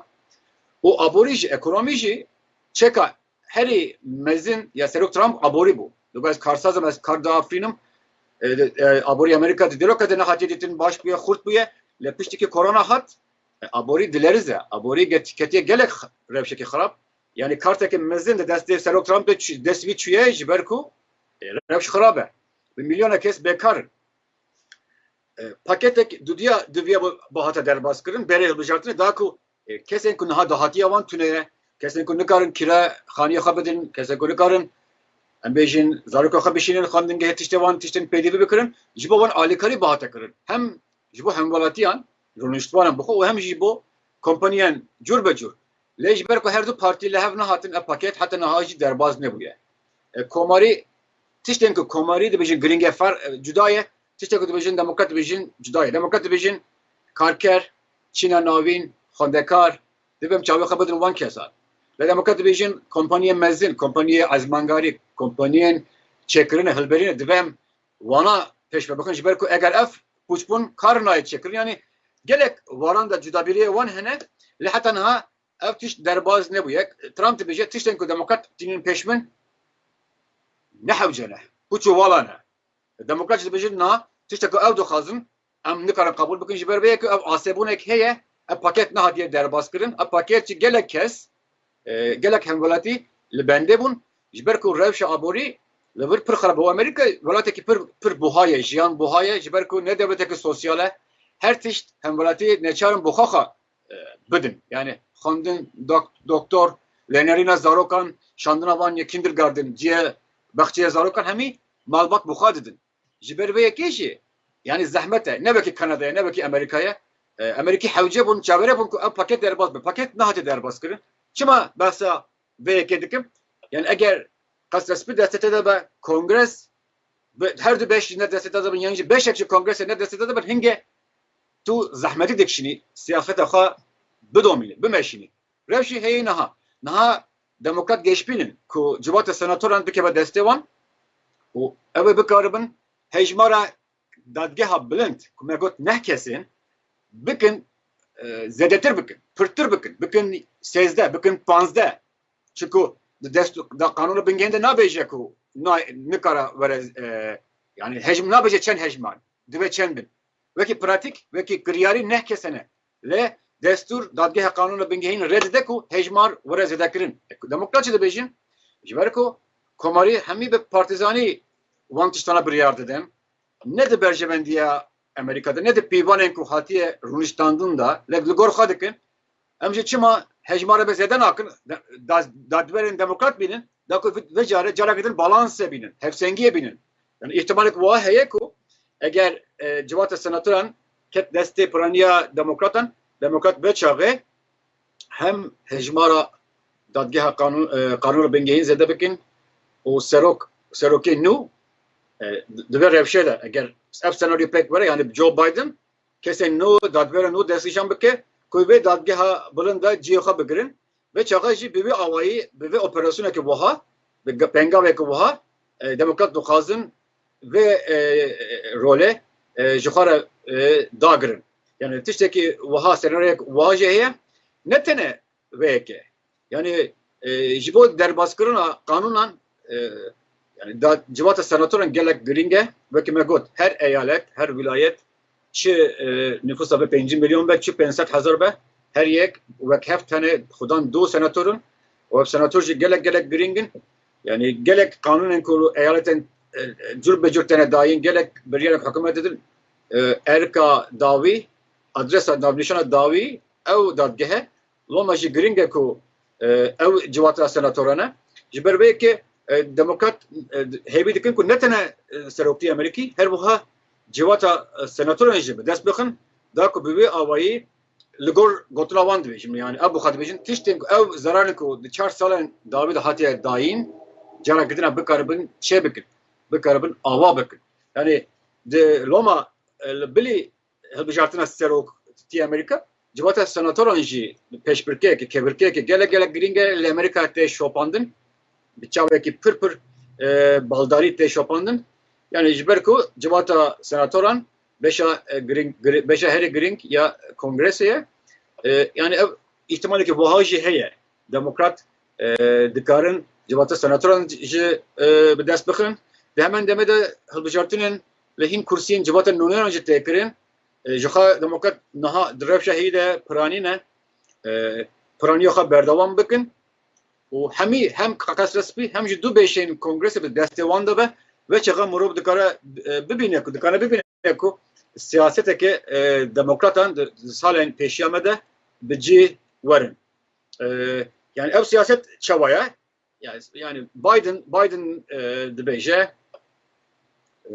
Û aborî jî, ekonomî jî çeka herî mezin ya Serok Trump aborî bû. Digo ez karsaz im, ez kar diafirînim. E, e, aborî Amerîka di dîroka de nehatiye dîtin, baş bûye, xurt bûye. Lê piştî ku korona hat, e, aborî dilerize. Aborî get-, ketiye gelek x-, rewşekî xirab. Yani kartekî mezin di destê Serok Trump de çi-, dest wî çûye ji ber ku, e, rewş xirab e. Bi milyonek kes bêkar in. E, paketek dudiya diviya bihata derbas kirin, berê hilbijartinê da ku, e, kesên ku niha dahatiya wan tune ye, kesên ku nikarin kira xaniya xwe bidin, kesên ku nikarin, em bêjin, zaroka xwe bişînin xwendingehê, tiştê wan, tiştên pêdivî bikirin, ji bo wan alîkarî bihate kirin. Hem ji bo hemwelatiyan, rûniştvanan bi xwe û hem jî bo kompaniyan cûr be cûr. Lê ji ber ku her du partî li hev nehatin, ev paket heta niha jî derbas nebûye. E, komarî, tiştên ku komarî dibêjin girîng e, fer-, e, cuda ye, tiştê ku dibêjin demokrat dibêjin cuda ye. Demokrat dibêjin karker, çîna navîn, xwendekar, divê em çavê xwe bidin wan kesan. Lê demokrat dibêjin kompaniyên mezin, kompaniyê ezmangarî, kompaniyên çêkirine, hilberîne, divê em wana pêş ve bixin, ji ber ku eger ev pûç bûn, kar nayê çêkirin. Yani gelek waran de cudabîriyê wan hene, lê heta niha ev tişt derbaz nebûye. Trump dibêje, tiştên ku demokrat tînin pêş min ne hewce ne, pûç û wala ne. Demokrat jî dibêjin, na, tiştek ku ew dixwazin, em nikarin qebûl bikin, ji ber vê yekê ev asêbûnek heye, ev paket nehatiye derbas kirin. Ev paket jî gelek kes, e, gelek hemwelatî li bendê bûn, ji ber ku rewşa aborî li vir pir xirab e. Amerîka welatekî pir, pir buha ye, jiyan buha ye, ji ber ku ne dewleteke sosyal e, her tişt hemwelatî neçarin bi xwe xwe, e, bidin. Yani xwendin, dok-, doktor, lênerîna zarokan, şandina van yê kindergarten, cihê baxçeya zarokan, hemî malbat bi xwe didin. Ji ber vê yekê jî, yani zehmet e, ne wekî Kanadayê, ne wekî Amerîkayê. E, Amerîkî hewce bûn, çaverê bûn ku ev paket derbas be. Paket nehatiye derbas kirin. Çima behsa vê yekê dikim? Yani eger qesrespî destê te de be, kongres, bi, her du beş jî ne destê te de bin, yan jî beşek ji kongresê ne destê te de bin, hinge tu zehmetî dikişînî, siyaseta xwe bidomînî, bimeşînî. Rewşî heye niha. Niha demokrat geşbîn in ku civata senatoran bikeve destê wan û ew ê bikaribin hejmara dadgeha bilind ku me got neh kesên bikin, e, zêdetir bikin, pirtir bikin, bikin sêzdeh, bikin panzdeh. Çiku di dest da qanûna bingehîn de nabêje ku na-, nikare were, e, yani hejm nabêje çend hejman, divê çend bin. Wekî pratîk, wekî kiryarî neh kes hene. Lê destûr, dadgeha qanûna bingehîn rê dide ku hejmar were zêdekirin. E, ku demokrat jî dibêjin, ji ber ku komarî hemî bi partîzanî wan tiştana biryar didin. Ne di berjevendiya Amerîka de, ne di pîvanên ku hatiye rûniştandin de, lê li gor xwe dikin. Em jî çima hejmara me zêde nakin, da-, da-, dadwerên demokrat bînin, da ku vê care, careke din balanse bînin, hevsengiyê bînin. Yani îhtimalek wiha heye ku eger, e, civata senatoran ket destê piraniya demokratan, demokrat vê çaxê hem hejmara dadgeha qanûn, e, qanûna bingehîn zêde bikin û serok, serokê nû, e, di vê rewşê de eger ev senaryo pêk were, yani Joe Biden kesên nû, dadwerên nû destnîşan bike ku vê dadgeha bilind de cihê xwe bigirin. Vê çaxa jî bi vê awayî, bi vê operasyoneke wiha, bi ge-, pengaveke wiha, e, demokrat dixwazin vê, e, e, rolê, e, ji xwe re, e, dagirin. Yani tiştekî wiha, senaryoyek wiha jî heye. Ne tene vê yekê. Yani, e, ji bo derbaskirina qanûnan, e, yani da, civata senatoran gelek girîng e. Wekî me got, her eyalet, her wîlayet, çi, e, nüfusa be pêncî milyon be, çi pênc sed hezar be, her yek wek heft tene xudan du senator in. Û ev senator jî gelek, gelek girîng in. Yani gelek qanûnên ku eyaletên, e, cur be cur tene dayîn, gelek biryarên hikûmetê din, e, erka dawî, adresa navnîşana dawî, ew dadgehe, loma jî girîng e ku, e, ew civata senatoran e. Ji ber vê yekê, e, demokrat, e, hêvî dikin ku ne tene, e, seroktiya Amerîkî, her wiha civata, e, senatoran jî bi dest bixin, da ku bi vê awayî li gor gotina wan dibêjim. Yani ev wiha dibêjin, tiştên ku ew zararên ku di çar salên dawî de hatiye dayîn, careke din bikaribin çê bikin, bikaribin ava bikin. Yani di loma, e, li bilî hilbijartina seroktiya Amerîka, civata senatoran jî pêşbirkeyeke, kêbirkeyeke gelek gelek girîng e, li Amerîka tê şopandin, bi çavekî pir pir, e, baldarî tê şopandin. Yani ji ber ku civata senatoran beşa, e, girîng, giri-, beşa herê girîng ya kongresê ye. E, yani ev îhtimaleke wiha jî heye. Demokrat, e, dikarin civata senatoran jî, e, bi dest bixin. Di hemen demê de hilbijartinên li hîn kursiyên civata nûneyan jî tê kirin. E, ji xwe demokrat niha di rewşa heyî de piranî ne. E, piraniya xwe berdewam bikin. Û hemî hem Qeqesra Spî hem jî du beşên kongresê bi destê wan de be. Vê çaxa mirov dikare, e, bibîne ku, dikare bibîne ku siyaseteke, e, demokratan di, di salên pêşiya me de bi cih werin. E, yani ev siyaset çawa ye? Yani, yani Biden, Biden, e, dibêje, e,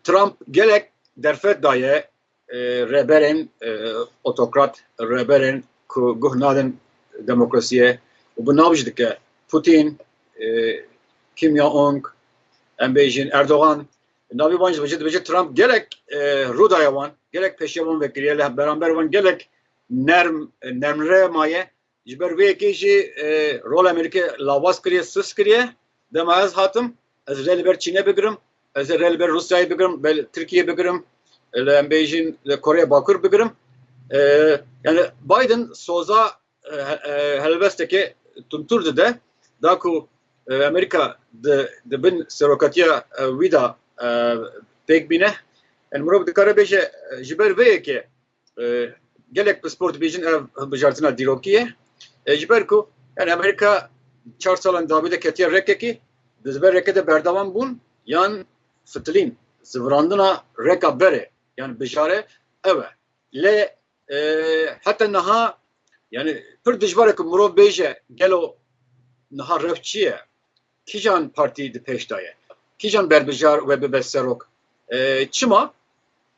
Trump gelek derfet daye, e, rêberên, e, otokrat, rêberên ku guh nadin demokrasiyê û bi nav jî dike. Putin, e, Kim Jong-un, em bêjin Erdogan, navê wan jî dibêje, dibêje Trump gelek, e, rû daye wan, gelek pêşiya wan vekiriye, li beramber wan gelek nerm, nermre maye. Ji ber vê yekê jî, e, rola Amerîkê lawaz kiriye, sust kiriye. Dema ez hatim, ez rê li ber Çînê bigirim, ez ê rê li ber Rûsyayê bigirim, ber Tirkiyê bigirim, li em bêjin li Koreya Bakur bigirim. E, yani Biden soza, e, he-, e, helbesteke tundtir dide, da ku, e, Amerîka di, di bin serokatiya, e, wî de, e, pêk bîne. Yani mirov dikare bêje, e, ji ber vê yekê e, gelek pispor dibêjin ev hilbijartina dîrokî ye. E, ji ber ku, yani Amerîka çar salan dawî de ketiye rekekî, di ber reke de berdewam bûn, yan fitilîn, zivirandina reka berê, yani bijare ev e. Lê, e, heta niha, yani pir dijwar e ku mirov bêje gelo niha rewş çi ye? Kîjan partî di pêş de ye? Kîjan berbijar wê bibe serok? E, çima?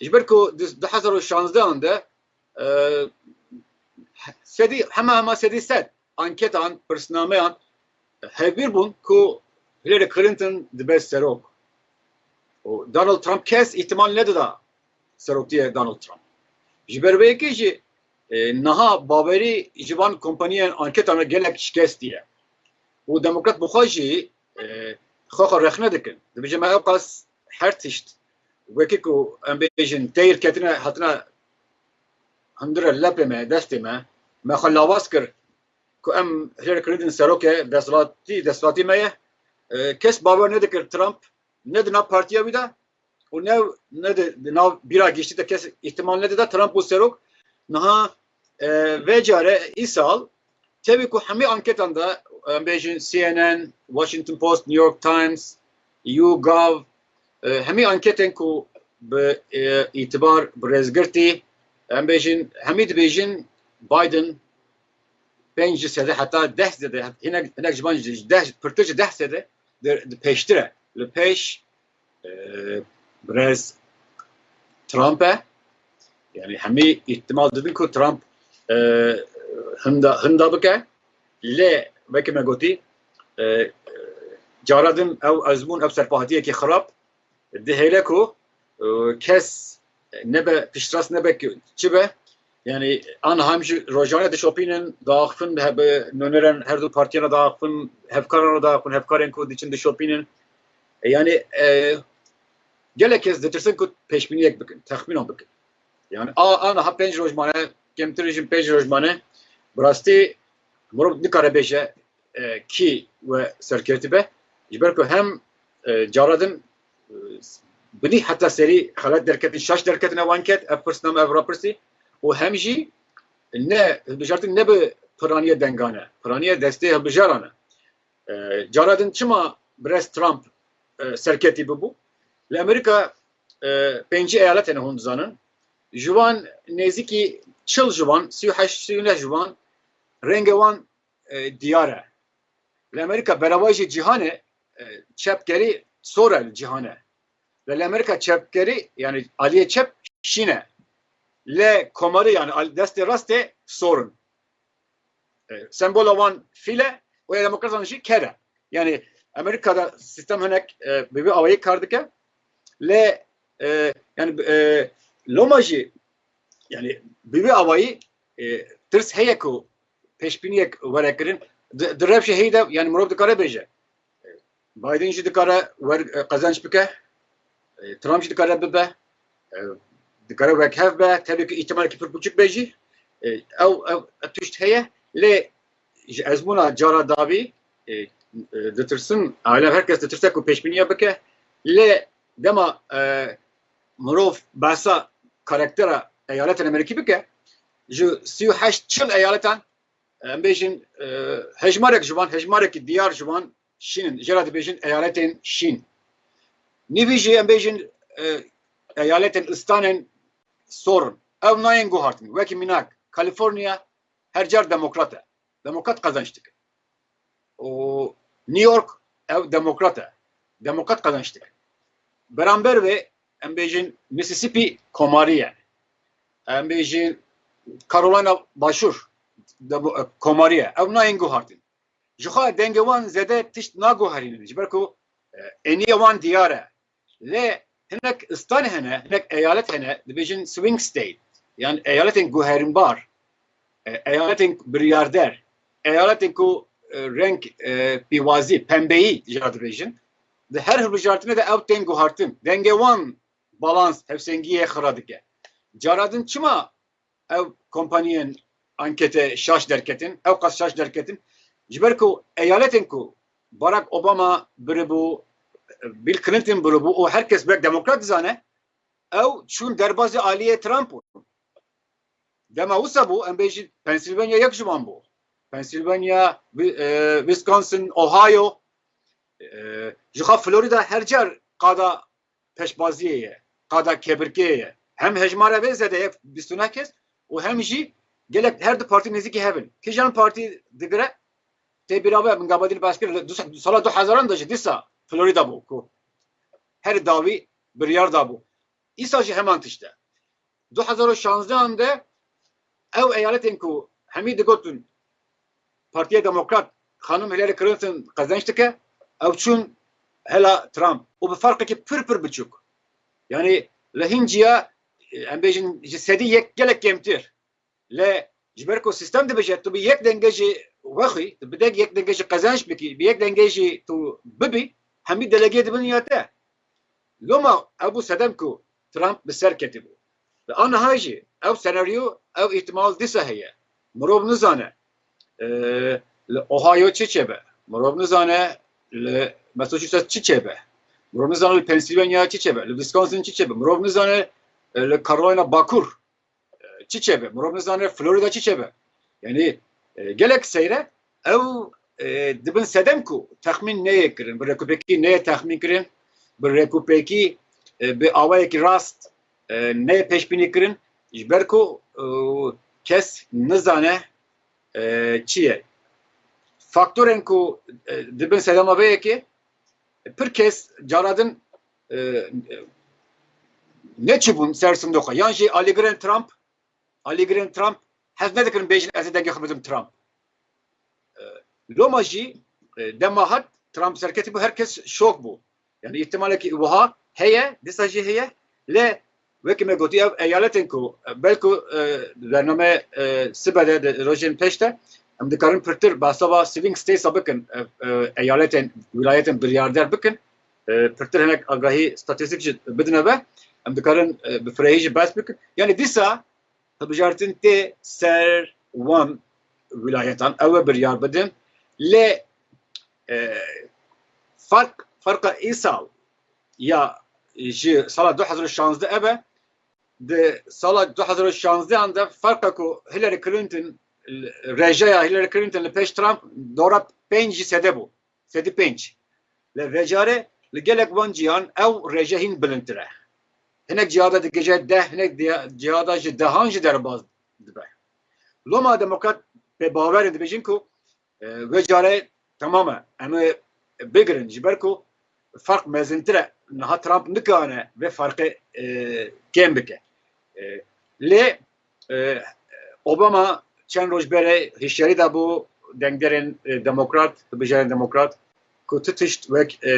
Ji ber ku di du hezar û şanzdehan de, e, sedî, hema hema sedî sed anketan, pirsnameyan hevbîr bûn ku Hillary Clinton dibe serok. Û Donald Trump kes îhtimal nedida seroktiye Donald Trump. Ji ber vê yekê jî, e, niha bawerî ji van kompaniyên anketan re gelek şikestî ye. Û demokrat bi xwe jî, e, xwe xwe rexne dikin. Dibêje me ewqas her tişt, wekî ku em bêjin teyr ketine, hatine hundir e lepê me, destê me, me xwe lawaz kir ku em Hillary Clinton serok e, desthilatî, desthilatî me ye. E, kes bawer nedikir Trump ne di nav partiya wî de û ne, ne di, di nav bîra giştî de kes îhtimal nedida Trump bû serok. Niha, e, vê care îsal tevî ku hemî anketan de, em bêjin C N N, Washington Post, New York Times, YouGov, e, hemî anketên ku bi, e, îtibar, bi rêzgirtî, em bêjin, hemî dibêjin Biden pênc ji sedê heta deh sedê, hinek, hinek ji van ji deh, pirtir ji deh sedê di, di pêştir e. Li pêş, e, birêz Trump e. Yani hemî îhtimal didin ku Trump, e, hinda, hinda bike. Lê wekî me gotî, e, cara din ew ezmûn, ev serpahatiyekî xirab dihêle ku, e, kes nebe piştrast nebe ki çi be. Yani aniha em ji rojane dişopînin, diaxifin, bi nûnerên her du partiyana diaxifin, hevkaran re diaxifin, hevkarên ku diçin dişopînin. E, yani, e, gelek kes ditirsin ku pêşbîniyek bikin, texmînan bikin. Yani a, aniha pênc roj mane, kêmtir jî pênc roj mane. Bi rastî mirov nikare bêje, e, kî we serketî be. Ji ber ku hem, e, cara din, e, binî heta serî xelet derketin, şaş derketine wan ket, ev pirsname, ev rapirsî, û hem jî ne, hilbijartin ne bi piraniye dengane, piraniye destê hilbijaran e. E, cara din çima birêz Trump, e, serketî bibû? Li Amerîka, e, pêncî eyalet hene, hûn dizanin. Ji wan nêzîkî çil ji wan, sî û heşt, sî û neh ji wan rengê wan, e, diyar e. Li Amerîka beravajî cîhanê, e, çepgerî sor e li cîhanê. Lê li Amerîka çepgerî, yani aliyê çep şîn e. Lê komarî, yani al-, destê rastê sor in. E, sembola wan fîl e û ya demokratan jî ker e. Yani Amerîka de sîstem hinek, e, bi vî awayî kar dike. Lê, e, yani, e, loma jî, yani bi vî awayî, e, tirs heye ku pêşbîniyek were kirin. Di, di rewşê heyî de, yani mirov dikare bêje, e, Biden jî dikare wer, e, qezenc bike, e, Trump jî dikare bibe, e, dikare wekhev be, tabii ki îhtimalekî pir biçûk be jî, e, ew, ew, ev tişt heye, lê ji ezmûna cara dawî, e, e, ditirsin, alem her kes ditirse ku pêşbîniya bike, lê dema, e, mirov behsa karaktera eyaletên Amerîkî bike, ji sî û heşt çil eyaletan, em bêjin, e, hejmarek ji wan, hejmarekî diyar ji wan şîn in. Jê re dibêjin eyaletên şîn. Nîvî jî em bêjin, e, eyaletên, îstanên sor in. Ew nayên guhartin. Wekî mînak, California her car demokrat e. Demokrat qezenç dike. Û New York ew demokrat e. Demokrat qezenç dike. Beramber vê em bêjin Mississippi komarî ye. Em bêjin Carolina Başûr demo-, e, komarî ye. Ew nayên guhartin. Ji xwe dengê wan zêde tişt naguherînin. Ji ber ku, e, ênîya wan diyar e. Lê hinek îstan hene, hinek eyalet hene, dibêjin swing state. Yan eyaletên guherînbar, e, eyaletên biryarder, eyaletên ku, e, reng, e, pîwazî, pembeyî jê re dibêjin. Di her hilbijartinê de ew tên guhartin. Dengê wan balans, hevsengiyê xira dike. Cara din çima ew kompaniyên ankete şaş derketin, ew qas şaş derketin? Ji ber ku eyaletên ku Barack Obama biribû, Bill Clinton biribû û her kes wek demokrat dizane, ew çûn derbazê aliyê Trump bûn. Dema wisa bû, em bêjin Pennsylvania yek ji wan bû. Pennsylvania, Wi-, e, Wisconsin, Ohio, e, ji xwe Florida her car qada pêşbaziyê ye, qada kebirkê ye. Hem hejmara vê zêde ye, bîst û neh kes, û hem jî gelek her du partî nêzîkî hev in. Kîjan partî digire? Tê bîra we, min gava din behs kir, li du, sala du hezaran de jî dîsa Florida bû ku her dawî biryar dabû. Îsa jî heman tişt e. Du hezar û şanzdehan de ew eyaletên ku hemî digotin Partiya Demokrat, Xanim Hillary Clinton qezenç dike, ew çûn hela Trump. Û bi ferqekî pir pir biçûk. Yani li hin ciya, em bêjin ji sedî yek gelek kêmtir. Lê ji ber ku sîstem dibêje tu bi yek denge jî wexwî, tu bi deng-, yek denge jî qezenç bikî, bi yek denge jî tu bibî, hemî delegê dibin ya te. Loma ew bû sedem ku Trump bi ser ketibû. Li aniha jî ew senaryo, ew îhtimal dîsa heye. Mirov nizane, e, li Ohio çi çêbe. Mirov nizane li Massachusetts çi çêbe. Mirov nizane li Pennsylvania çi çêbe. Li Wisconsin çi çêbe. Mirov nizane, e, li Carolina Bakur, e, çi çêbe. Mirov nizane Florida çi çêbe. Yani, e, gelek seyre ew e, dibin sedem ku texmîn neyê kirin, bi rêkûpêkî neyê texmîn kirin, bi rêkûpêkî, e, bi awayekî rast, e, neyê pêşbînî kirin, ji ber ku, e, kes nizane, e, çi ye. Faktorên ku, e, dibin sedema vê yekê, pir kes cara din, e, neçûbûn ser sindoqa. Yan jî alîgirên Trump, alîgirên Trump hez nedikirin bêjin, "Ez ê dengê xwe bidim Trump." E, loma jî, e, dema hat Trump serketî bû, her kes şok bû. Yani îhtimalekî wiha heye, dîsa jî heye. Lê wekî me gotî, ev eyaletên ku, e, belku, e, bername, e, sibe de, di rojên pêş de, em dikarin pirtir behsa va swing states-a bikin, e, e, eyaletên, wîlayetên biryarder bikin, e, pirtir hinek agahî statîstîk jî bidine ve, em dikarin, e, bi firehî jî behs bikin. Yani dîsa hilbijartin tê ser wan wîlayetan, ew ê biryar bidin. Lê, e, fark, farqa îsal ya ji sala du hezar û şazdeh ev e, di sala du hezar û şazdeh an de ferqa ku Hillary Clinton, rêjeya Hillary Clinton li pêş Trump dora pênc ji sedê bû. Sedî pênc. Lê vê carê li gelek van cihan ew rêje hîn bilindtir e. Hinek cihada digihîje deh, hinek diya-, cihada ji dehan jî derbas dibe. Loma demokrat pê bawer in, dibêjin ku, e, vê carê temam e, em ê bigirin, ji ber ku ferq mezintir e. Niha Trump nikane vê ferqê, e, kêm bike. E, lê, e, Obama çend roj berê hişyarî dabû dengderên, e, demokrat, hilbijarên demokrat, ku tu tişt wek, e,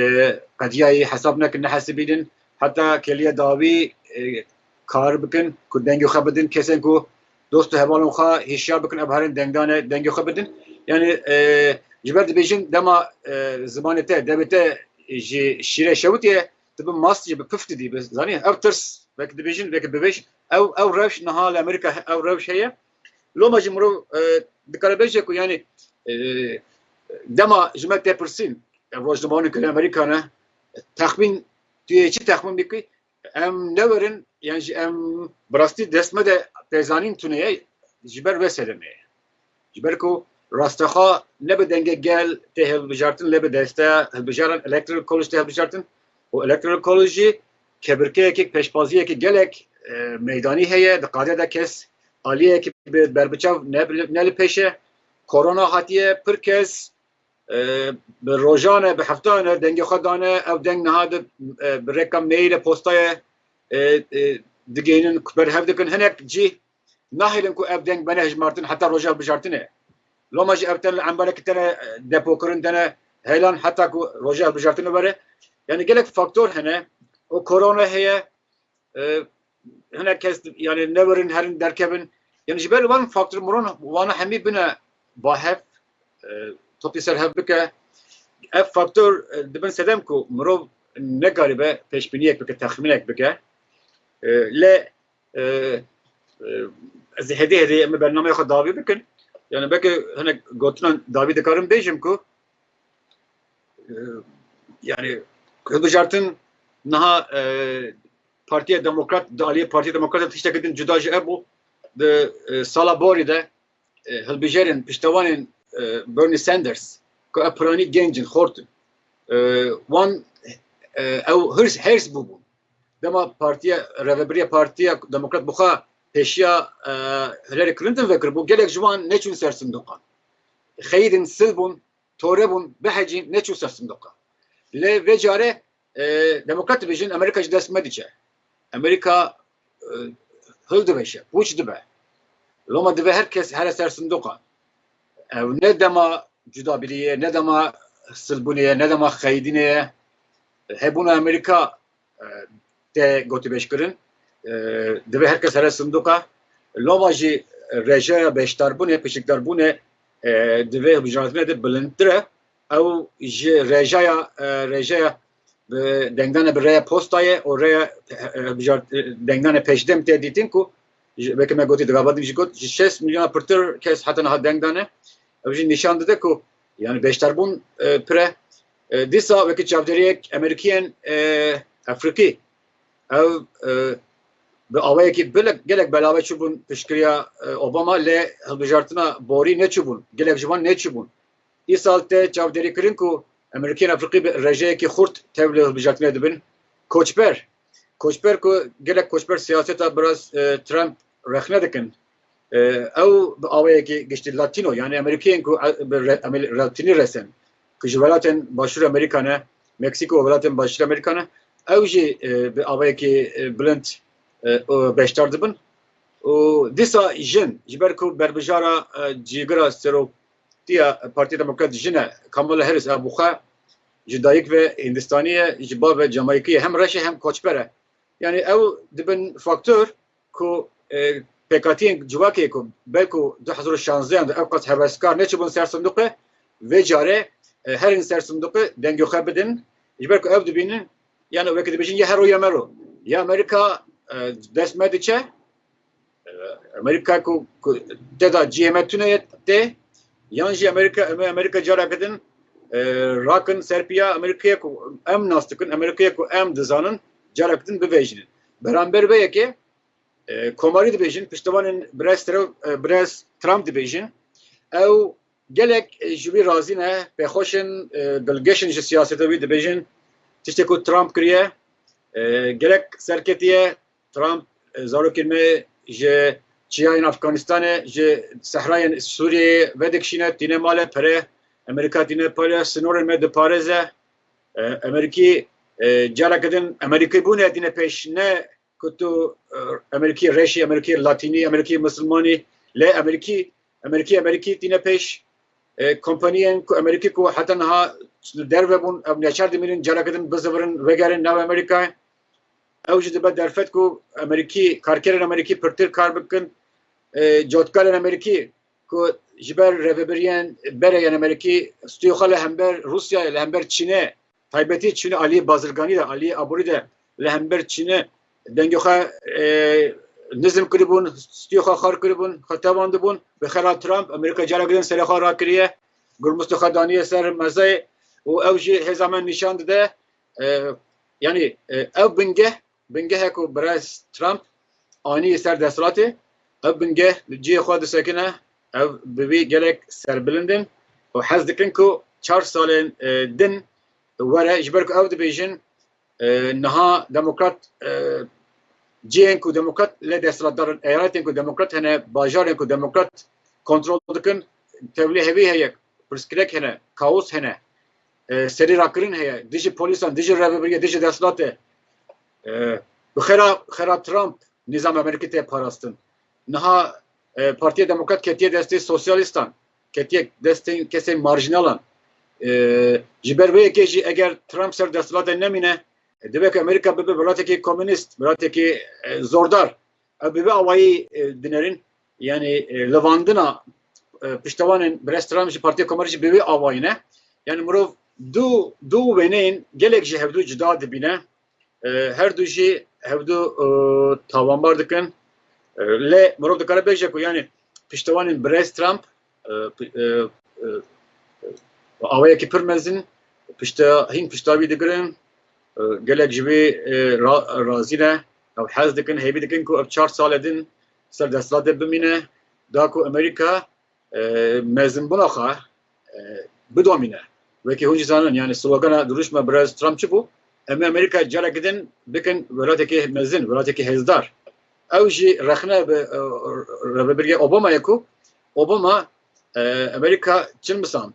qediyayî hesab nekin, nehesibînin, heta kêliya dawî, e, kar bikin, ku dengê xwe bidin kesên ku dost û hevalên xwe hişyar bikin, ev herin dengdane, dengê xwe bidin. Yani, e, ji ber dibêjin dema, e, zimanê te, devê te ji şîrê şewitiye, tu bi mast jî, bi pif didî, bi, zanî, ev tirs, wek dibêjin, wek bibêj, ew, ew rewş niha li Amerîka he-, ew rewş heye. Loma jî mirov, e, dikare bêje ku, yani, e, dema ji me tê pirsîn, ev rojnamewanên ku li Amerîka ne, texmîn, tu yê çi texmîn bikî, em newerin, yan jî em bi rastî dest me de pêzanîn tune ye, ji ber vê sedemê ye. Ji ber ku rastexwe ne bi dengê gel tê hilbijartin, lê bi desteya hilbijaran Electoral College tê hilbijartin û Electoral College jî kebirkeyekê, pêşbaziyekê gelek, e, meydanî heye, di qadê de kes aliyekî bi berbiçav ne, ne li pêş e. Korona hatiye, pir kes, e, bi rojan e, bi heftan e dengê xwe dane, ev deng niha di, e, bi rêka mail e, postayê, e, e, digihînin, berhev dikin. Hinek cî nahêlin ku ev deng bene hejmartin heta roja hilbijartinê. Loma jî ev ten li embarekî te ne, e, depokirin, te ne heylan heta ku roja hilbijartinê were. Yani gelek faktor hene. O korona heye, e, hinek kes, yani, newerin herin derkevin. Yani ji ber wan faktor miron wana hemî bine bahev, e, topî ser hev bike. Ev faktor, e, dibin sedem ku mirov nekaribe pêşbîniyek bike, texmînek bike. E, lê, e, e, ez ê hêdî hêdî em ê bernameya xwe dawî bikin. Yani belkî hinek gotinan dawî dikarim bêjim ku, e, yani hilbijartin niha, e, Partiya Demokrat, di aliyê Partiya Demokrat de tiştekî din cuda ji ev bû. Di, e, sala borî de, e, hilbijêrên, piştevanên, e, Bernie Sanders, ku ev piranî genc in, xort in. E, wan, e, ew hirs, hêrs bûbûn. Dema partiya, rêvebiriya Partiya Demokrat bi xwe pêşiya, e, Hillary Clinton vekiribû, gelek ji wan neçûn ser sindoqan. Xeyidin, sil bûn, tore bûn, behecîn, neçûn ser sindoqan. Lê vê carê, e, demokrat dibêjin, Amerîka ji dest me diçe. Amerîka, e, hildiveşe, pûç dibe. Loma divê her kes here ser sindoqan. Ev ne dema cudabiriyê ye, ne dema silbûnê ye, ne dema xeyidînê ye. Hebûna Amerîka, e, tê gotîbêjkirin. E, divê her kes here sindoqa. Loma jî rêjeya beşdarbûnê, pişikdarbûnê, e, di vê hilbijartinê de bilindtir e. Ew ji rêjeya, e, rêjeya bi dengdane bi rêya postayê û rêya, e, e, bijart-, e, dengdane pêşdem tê dîtin ku ji, weke me gotî, di gava din jî got, ji şêst milyona pirtir kes heta niha deng dane. Ew jî nîşan dide ku, yani, beşdarbûn, e, pir e. E, dîsa weke çavdêriyek Amerîkiyên, e, Efrîkî, ew, e, bi awayekî bilek-, gelek belave çûbûn piştgiriya, e, Obama, lê hilbijartina borî neçûbûn. Gelek ji wan neçûbûn. Îsal tê çavdêrî kirin ku Amerîkiyên Efrîqî bi rejeyekî xurt tev li hilbijartinê dibin. Koçber, koçber ku gelek koçber siyaseta biraz, e, Trump rexne dikin. E, ew bi awayekî giştî Latîno, yani Amerîkiyên ku, e, bi re-, Amer-, Latînî resen, ku ji welatên Başûr Amerîka ne, Meksîko û welatên Başûr Amerîka ne, ew jî, e, bi awayekî, e, bilind, e, û beşdar dibin. Û dîsa jin, ji ber ku berbijara, e, cîgira seroktiya Partiya Demokrat jin e, Kamala Harris, ew bi xwe ji dayik ve Hindistanî ye, ji bav ve Camayîkî ye, hem reş e hem koçber e. Yani ew dibin faktor ku, e, pêkhatiyên civakê ku belku du hezar û şanzdehan de ew qas heveskar neçibûn ser sinduqê, vê carê, e, herin ser sinduqê dengê xwe bidin. Ji ber ku ew dibînin, yani wekî dibêjin ya hero ya mero. Ya Amerîka, e, dest me diçe, e, Amerîka ku, ku tê de cihê me tune ye tê, yan jî Amerîka, em ê Amerîka careke din, e, rakin ser piya Amerîkayê ku em nas dikin, Amerîkayê ku em dizanin, careke din bivejînin. Beramber vê yekê, e, komarî dibêjin, piştevanên birêz Trump, e, birêz Trump dibêjin, ew gelek, e, ji wî razî ne, pêxweş in, e, dilgeş in ji siyaseta wî, dibêjin tiştê ku Trump kiriye, e, gelek serketiye. Trump, e, zarokên me ji çiyayên Afganistanê, ji sehrayên Sûriyeyê vedikişîne, tîne malê, pere Amerîka tîne pere, sinorên me diparêze. E, Amerîkî, e, careke din Amerîkî bûne tîne pêş, ne ku tu, e, Amerîkî reşî, Amerîkî Latînî, Amerîkî Misilmanî, lê Amerîkî, Amerîkî, Amerîkî tîne pêş, e, kompaniyên ku Amerîkî ku heta niha li derve bûn, ew neçar dimînin, careke din bizivirin, vegerin nav Amerîkayê. Ew jî dibe derfet ku Amerîkî, karkerên Amerîkî pirtir kar bikin, e, cotkarên Amerîkî ku ji ber rêvebiriyên berê yên Amerîkî stûyê xwe li hember Rûsyayê, li hember Çînê, taybetî Çînê aliyê bazirganî de, aliyê aborî de li hember Çînê dengê xwe, e, nizm kiribûn, stûyê xwe xar kiribûn, xwe tevandibûn. Bi xêra Trump, Amerîka careke din serê xwe rakiriye, gurmistê xwe daniye ser mezeyê û ew jî hêza me nîşan dide. E, yanî, e, ew bingeh, bingehê ku birêz Trump anî ser desthilatê, ev bingeh li cihê xwe disekine, ev bi vî gelek serbilind in û hez dikin ku çar salên, e, din were, ji ber ku ew dibêjin, e, niha demokrat, e, cihên ku demokrat lê desthilatdar in, eyaletên ku demokrat hene, bajarên ku demokrat kontrol dikin, tevlî hevî heye, pirsgirêk hene, kaos hene, e, serî rakirin heye, dijî polîsan, dijî rêvebiriyê, dijî desthilatê. E, bi xêra, xêra Trump nîzam Amerîkî tê parastin. Niha, e, Partiya Demokrat ketiye destê sosyalîstan, ketiye destê kesên marjînalan. E, ji ber vê yekê jî eger Trump ser desthilatê nemîne, e, divê ku Amerîka bibe welatekî komûnîst, welatekî, e, zordar. Ew bi vê awayî, e, dinerin, yanî, e, levandina, e, piştevanên birêz Trump ji Partiya Komarî jî bi vê awayî ne. Yanî mirov du, du wêneyên gelek ji hevdu cuda dibîne. E, her du jî hevdu, e, tawanbar dikin. E, lê mirov dikare bêje ku yanî piştevanên birêz Trump, e, pi-, e, e, e, awayekî pir mezin pişta-, hîn pişta wî digirin. E, gelek ji wî, e, ra-, razî ne. Ew hez dikin, hêvî dikin ku ev çar salê din ser desthilatê bimîne, da ku Amerîka, e, mezinbûna xwe, e, bidomîne. Wekî hûn jî zanin, yanî slogana dirûşma birêz Trump çi bû? Em ê Amerîka careke din bikin welatekî mezin, welatekî hêzdar. Ew jî rexne bi, e, rêvebiriyê Obama ye ku Obama, e, Amerîka çilmisand.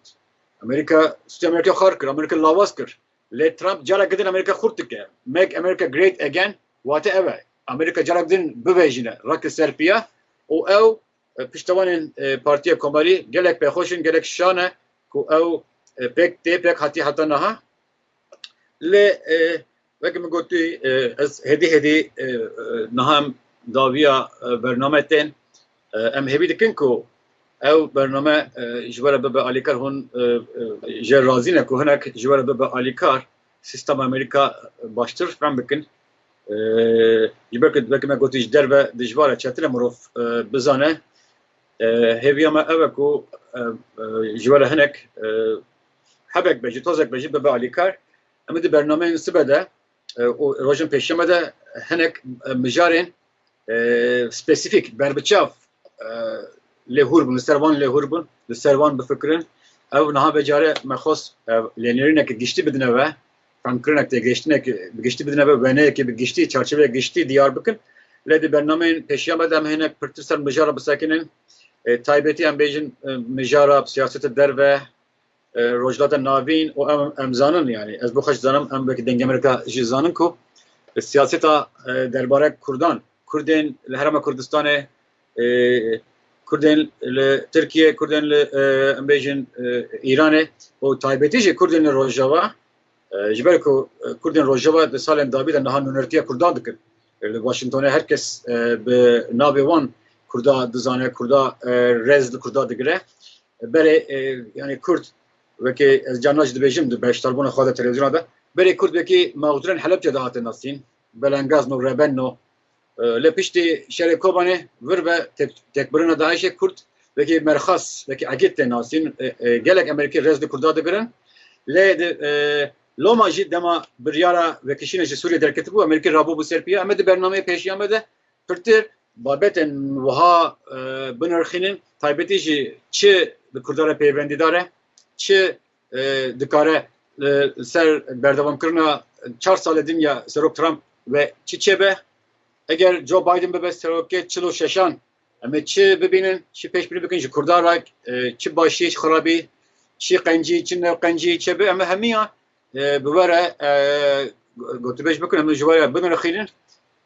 Amerîka, stûyê Amerîka xar kir, Amerîka lawaz kir. Lê Trump careke din Amerîka xurt dike. Make America great again, wate ev e. Amerîka careke din bivejîne, rake ser piya û ew, e, piştevanên, e, Partiya Komarî gelek pêxweş in, gelek şan e ku ew, e, pêk tê, pêk hatiye heta niha. Lê, e, weke min gotî, e, ez hêdî hêdî, e, e, niha em dawiya, e, bername tên. E, em hêvî dikin ku ew bername, e, ji we re bibe alîkar, hûn, e, e, jê razî ne ku hinek ji we re bibe alîkar, sîstema Amerîka baştir fehm bikin. E, ji ber ku weke me gotî ji derve dijwar e, çetin e mirov, e, bizane. E, hêviya me ew e ku, e, e, ji we re hinek, e, hebek be jî, tozek be jî bibe alîkar. Em ê di bernameyên sibe de, e, û rojên pêşeme de hinek, e, mijarên, e, spesîfîk, berbiçav, e, lê hûr bûn, li ser wan lê hûr bûn, li ser wan bifikirin. Ew niha vecare me xwest, e, lênerîneke giştî bidine ve, femkirinek têgihiştinek bi giştî bidine ve, wêneyekê bi giştî, çarçoveyek giştî diyar bikin. Lê di bernameyên pêşiya me de em hinek pirtir ser mijara bisekinin. E, taybetî em bêjin, e, mijara siyaseta derve, e, Rojhilata Navîn û em, em zanin, yani ez bo xwe jî zanim, em wekî Dengê Amerîka jî zanin ku siyaseta, e, derbarek Kurdan, Kurdên li Herêma Kurdistanê, e, Kurdên li Tirkiye, Kurdên li, e, em bêjin, e, Îranê û taybetî jî Kurdên li Rojava, e, ji ber ku, e, Kurdên Rojava di salên dabî de niha nûnertiya Kurdan dikin. E, li Washingtonê her kes, e, bi navê wan Kurda dizane, Kurda, e, rez li Kurda digire. Berê, e, yani Kurd, wekî ez carna jî dibêjim di beşdarbûna xwe de televîzyona de, berê Kurd wekî mağdurên Helepçe de hate nasîn, belengazno, rebenno. E, lê piştî şerê Kobanê vir ve tek-, tekbirina DAIŞê Kurd wekî merxas, wekî egît tê nasîn. E, e, gelek Amerîkî rez li Kurda digirin. Lê di, e, loma jî dema biryara vekişînê ji Sûriyê derketibû, Amerîkî rabûbû ser piya. Em ê di bernameyê pêşiya me de pirtir babetên wiha, e, binirxînin, taybetî jî çi bi Kurdan re peywendîdar e, çi, e, dikare, e, ser berdewamkirina çar salê din ya Serok Trump ve çi çêbe. Eger Joe Biden bibe serokê çil û şeşan, em ê çi bibînin, çi pêşbînî bikin ji Kurdan re, e, çi başî, çi xirabî, çi qencî, çi newqencî çêbe, em ê hemiya e, bi we re, e, gotûbêj bikin, em ji we re binirxînin.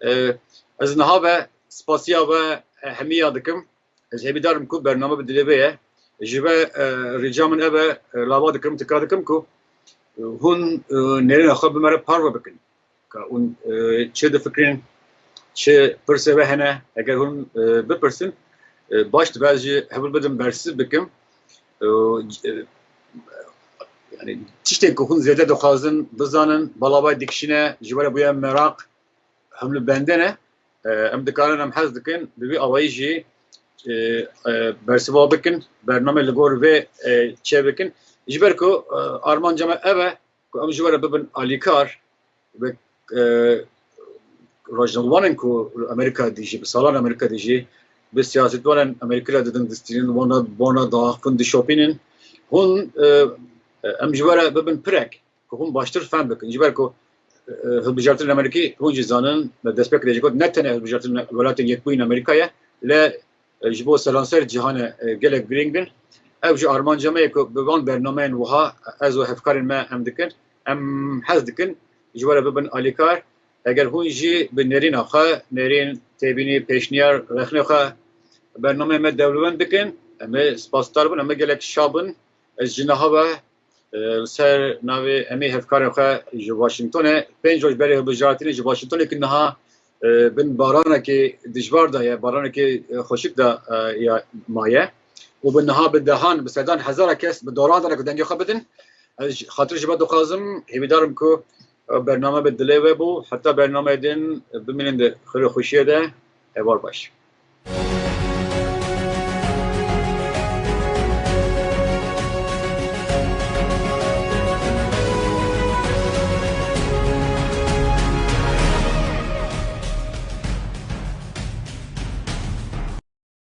E, ez niha ve spasiya we, e, hemiya dikim. Ez hêvîdar im ku bername bi dilê we ye. Ji we, e, rica min ev e, e, lava dikim, tikra dikim ku, e, hûn, e, nêrîna xwe bi me re parve bikin. Ka hûn, e, çi difikirin, çi pirsê we hene, eger hûn, e, bipirsin, e, baş dibe ez jî hewil bidim bersiv bikim. E, e, yani tiştên ku hûn zêde dixwazin bizanin, bala we dikişîne, ji we re bûye meraq, hûn li bende ne. E, em dikarin, em hez dikin, bi vî awayî jî, e, e, bersiva bikin, bername li gor vê, e, çê bikin. Ji ber ku, e, armanca me ev e ku em ji we re bibin alîkar, wek, e, rojnamevanên ku li Amerîka dijî, bi salan Amerîka dijî, bi siyasetvanên Amerîkî re didin distînin, wana, wana diaxifin, dişopînin. Hûn, e, e, em ji we re bibin pirek, ku hûn baştir fehm bikin. Ji ber ku, e, hilbijartinên Amerîkî hûn jî zanin, me destpêkê de jî got, ne tenê hilbijartinên Welatên Yekbûyî Amerîka ye, lê, e, ji bo seranser cîhanê, e, gelek girîng in. Ev jî armanca me ye ku bi van bernameyên wiha ez û hevkarên me em dikin, em hez dikin ji we re bibin alîkar. Eger hûn jî bi nêrîna xwe, nêrîn, têbînî, pêşniyar, rexnê xwe bernameyê me dewlemend bikin, em ê spasdar bin, em ê gelek şa bin. Ez ji niha ve, e, li ser navê em ê hevkarên xwe ji Washingtonê, pênc roj berê hilbijartinê ji Washingtonê, ku niha, e, bin baranekê dijwar de ye, baranekê, e, xweşik de, e, ya maye. Û bi niha bi dehan, bi sedan hezara kes bi doran de ne ku dengê xwe bidin. Ez ji, xatir ji me dixwazim, hêvîdar im ku, e, bername bi dilê we bû. Heta bernameyê din, e, bimînin di xêr û xweşiyê de. Heval baş.